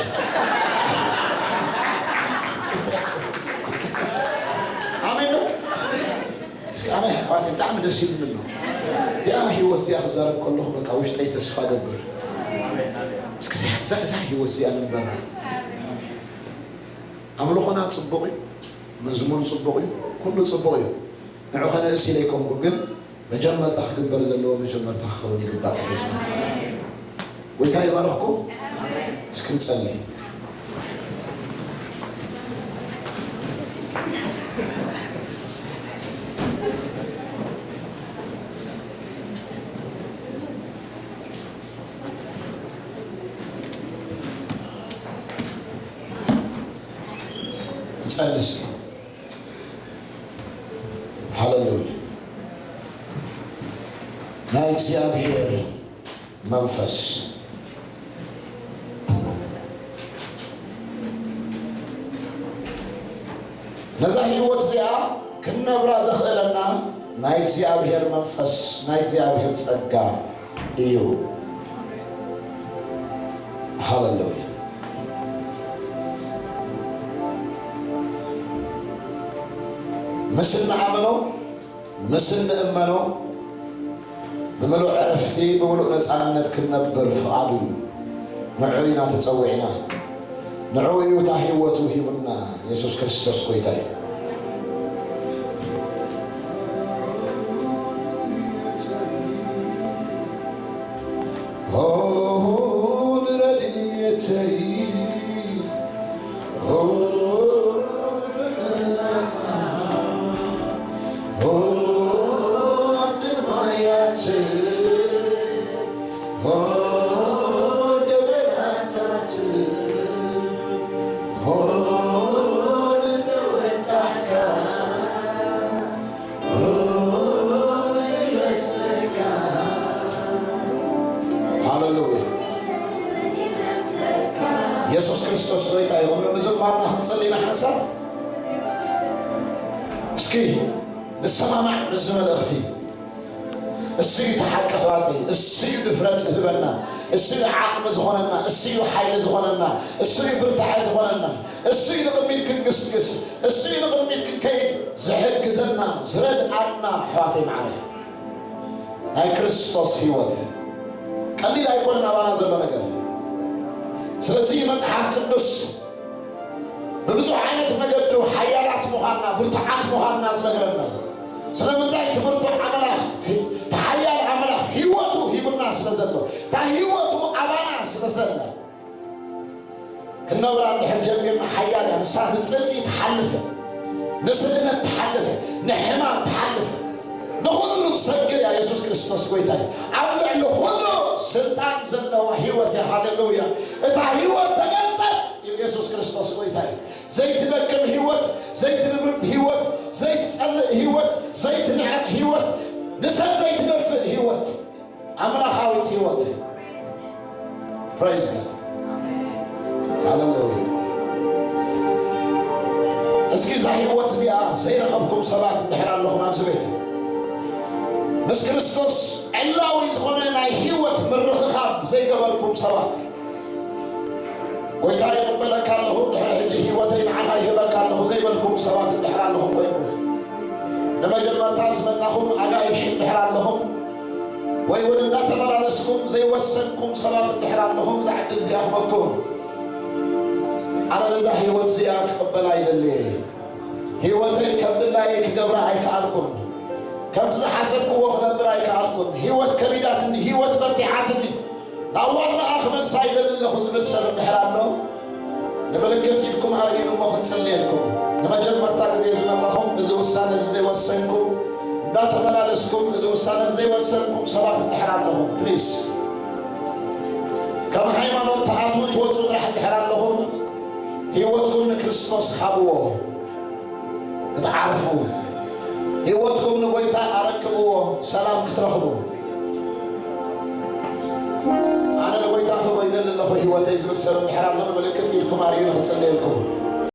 ኣሜን ዶ? እስኪ ኣሜን ኣሕዋተይ፣ ብጣዕሚ ደስ ይብል ኣሎ። እዚኣ ህይወት እዚኣ ክዛረብ ከለኹ በቃ ውሽጠይ ተስፋ ገብር። እስኪ እዛ፣ እዛ፣ እዛ ህይወት እዚኣ ንበራ። ኣምልኾና ጽቡቕ እዩ፣ መዝሙር ጽቡቕ እዩ፣ ኩሉ ጽቡቕ እዩ። ንዑ ከነእስ ኢለ ኣይኮንኩ፣ ግን መጀመርታ ክግበር ዘለዎ መጀመርታ ክኸውን ይግባእ። ስለ ዝኾነ ጎይታ ይባርኽኩም። እስኪ ንጸልይ። ንጸልይ እስኪ። ሃሌሉያ። ናይ እግዚኣብሔር መንፈስ ነዛ ህይወት እዚኣ ክንነብራ ዘኽእለና ናይ እግዚኣብሔር መንፈስ፣ ናይ እግዚኣብሔር ጸጋ እዩ። ሃሌሉያ። ምስ እንኣምኖ፣ ምስ እንእመኖ፣ ብምሉእ ዕረፍቲ፣ ብምሉእ ነጻነት ክንነብር ፍቓዱ እዩ። ንዑ ኢና ተጸዊዕና። ንዑ እዩ እታ ህይወቱ ሂቡና። የሱስ ክርስቶስ ጎይታ እዩ። ኦ ንረድኤተይ፣ ኦ ብመጣ፣ ኦ ኣብቲ ማያት፣ ኦ ደበናታት፣ ኦ ንተወጣሕካ፣ ሃሌሉያ። የሱስ ክርስቶስ ጎይታ ይኹን። ምዝማርና ክንጽሊ ኢና ሓንሳብ። እስኪ ንሰማማዕ በዚ መልእኽቲ። እሱ እዩ ተሓቂ ኣሕዋተይ። እሱ እዩ ድፍረት ዝህበና። እሱ እዩ ዓቕሚ ዝኾነና። እሱ እዩ ሓይሊ ዝኾነና። እሱ እዩ ብርታዐ ዝኾነና። እሱ እዩ ንቕድሚት ክንግስግስ። እሱ እዩ ንቕድሚት ክንከይድ ዝሕግዘና፣ ዝረድኣና። ኣሕዋተይ መዓረይ፣ ናይ ክርስቶስ ህይወት ቀሊል ኣይኮነን ኣባና ዘሎ ነገር። ስለዚ መጽሓፍ ቅዱስ ብብዙሕ ዓይነት መገዱ ሓያላት ምዃንና፣ ብርቱዓት ምዃንና ዝነግረና። ስለምንታይ? እቲ ብርቱዕ ኣምላኽ፣ እቲ፣ እቲ ሓያል ኣምላኽ ህይወቱ ሂቡና ስለ ዘሎ፣ እታ ህይወቱ ኣባና ስለ ዘላ፣ ክንነብራ እንድሕር ጀሚርና ሓያል እያ። ንሳ ንጽልኢ ትሓልፍ፣ ንስእነት ትሓልፍ፣ ንሕማም ትሓልፍ፣ ንኹሉ ትሰግር እያ። የሱስ ክርስቶስ ጎይታ እዩ። ኣብ ልዕሊ ኩሉ ስልጣን ዘለዋ ህይወት እያ። ሃሌሉያ። እታ ህይወት ተገልጸት። የሱስ ክርስቶስ ጎይታ እዩ። ዘይትደክም ህይወት፣ ዘይትንብርብ ህይወት፣ ዘይትጸልእ ህይወት፣ ዘይትንዕቕ ህይወት፣ ንሰብ ዘይትደፍእ ህይወት፣ ኣምላኻዊት ህይወት። Praise God. ሃሌሉያ። እስኪ እዛ ህይወት እዚኣ ዘይረኸብኩም ሰባት እንድሕር ኣለኹም ኣብዚ ቤት፣ ምስ ክርስቶስ ዕላዊ ዝኾነ ናይ ህይወት ምርኽኻብ ዘይገበርኩም ሰባት፣ ጎይታ ይቕበለካ ኣለኹ፣ ድሕሪ ሕጂ ህይወተይ ንዓኻ ይህበካ ኣለኹ ዘይበልኩም ሰባት እንድሕር ኣለኹም ኮይንኩም፣ ንመጀመርታ ዝመጻኹም ኣጋይሽ እንድሕር ኣለኹም፣ ወይ እውን እንዳተመላለስኩም ዘይወሰንኩም ሰባት እንድሕር ኣለኹም፣ እዛ ዕድል እዚኣ ክበኩም። ኣነ ነዛ ህይወት እዚኣ ክቕበላ ይደሊ እየ። ህይወተይ ከም ድላየይ ክገብራ ኣይከኣልኩን። ከምቲ ዝሓሰብክዎ ክነብር ኣይከኣልኩን። ህይወት ከቢዳትኒ፣ ህይወት በርቲዓትኒ። ናብ ዋናኣ ክመልሳ ይደሊ ኣለኹ ዝብል ሰብ እንድሕር ኣሎ፣ ንምልክት ኢድኩም ኣርእዩኒ እሞ ክንጽልየልኩም። ንመጀመርታ ግዜ ዝመጻኹም፣ እዚ ውሳነ እዚ ዘይወሰንኩም፣ እንዳተመላለስኩም እዚ ውሳነ እዚ ዘይወሰንኩም ሰባት እንድሕር ኣለኹም፣ ፕሊስ፣ ካብ ሃይማኖት ትኣትዉ ትወጹ ጥራሕ እንድሕር ኣለኹም፣ ህይወትኩም ንክርስቶስ ሃብዎ። ክትዓርፉ፣ ህይወትኩም ንጎይታ ኣረክብዎ፣ ሰላም ክትረኽቡ። ኣነ ንጎይታ ክበይነሉ ኣለኹ ህይወተይ ዝብል ሰብ እንድሕር ኣሎ፣ ንምልክት ኢድኩም ኣርእዩ ንኽጽልየልኩም።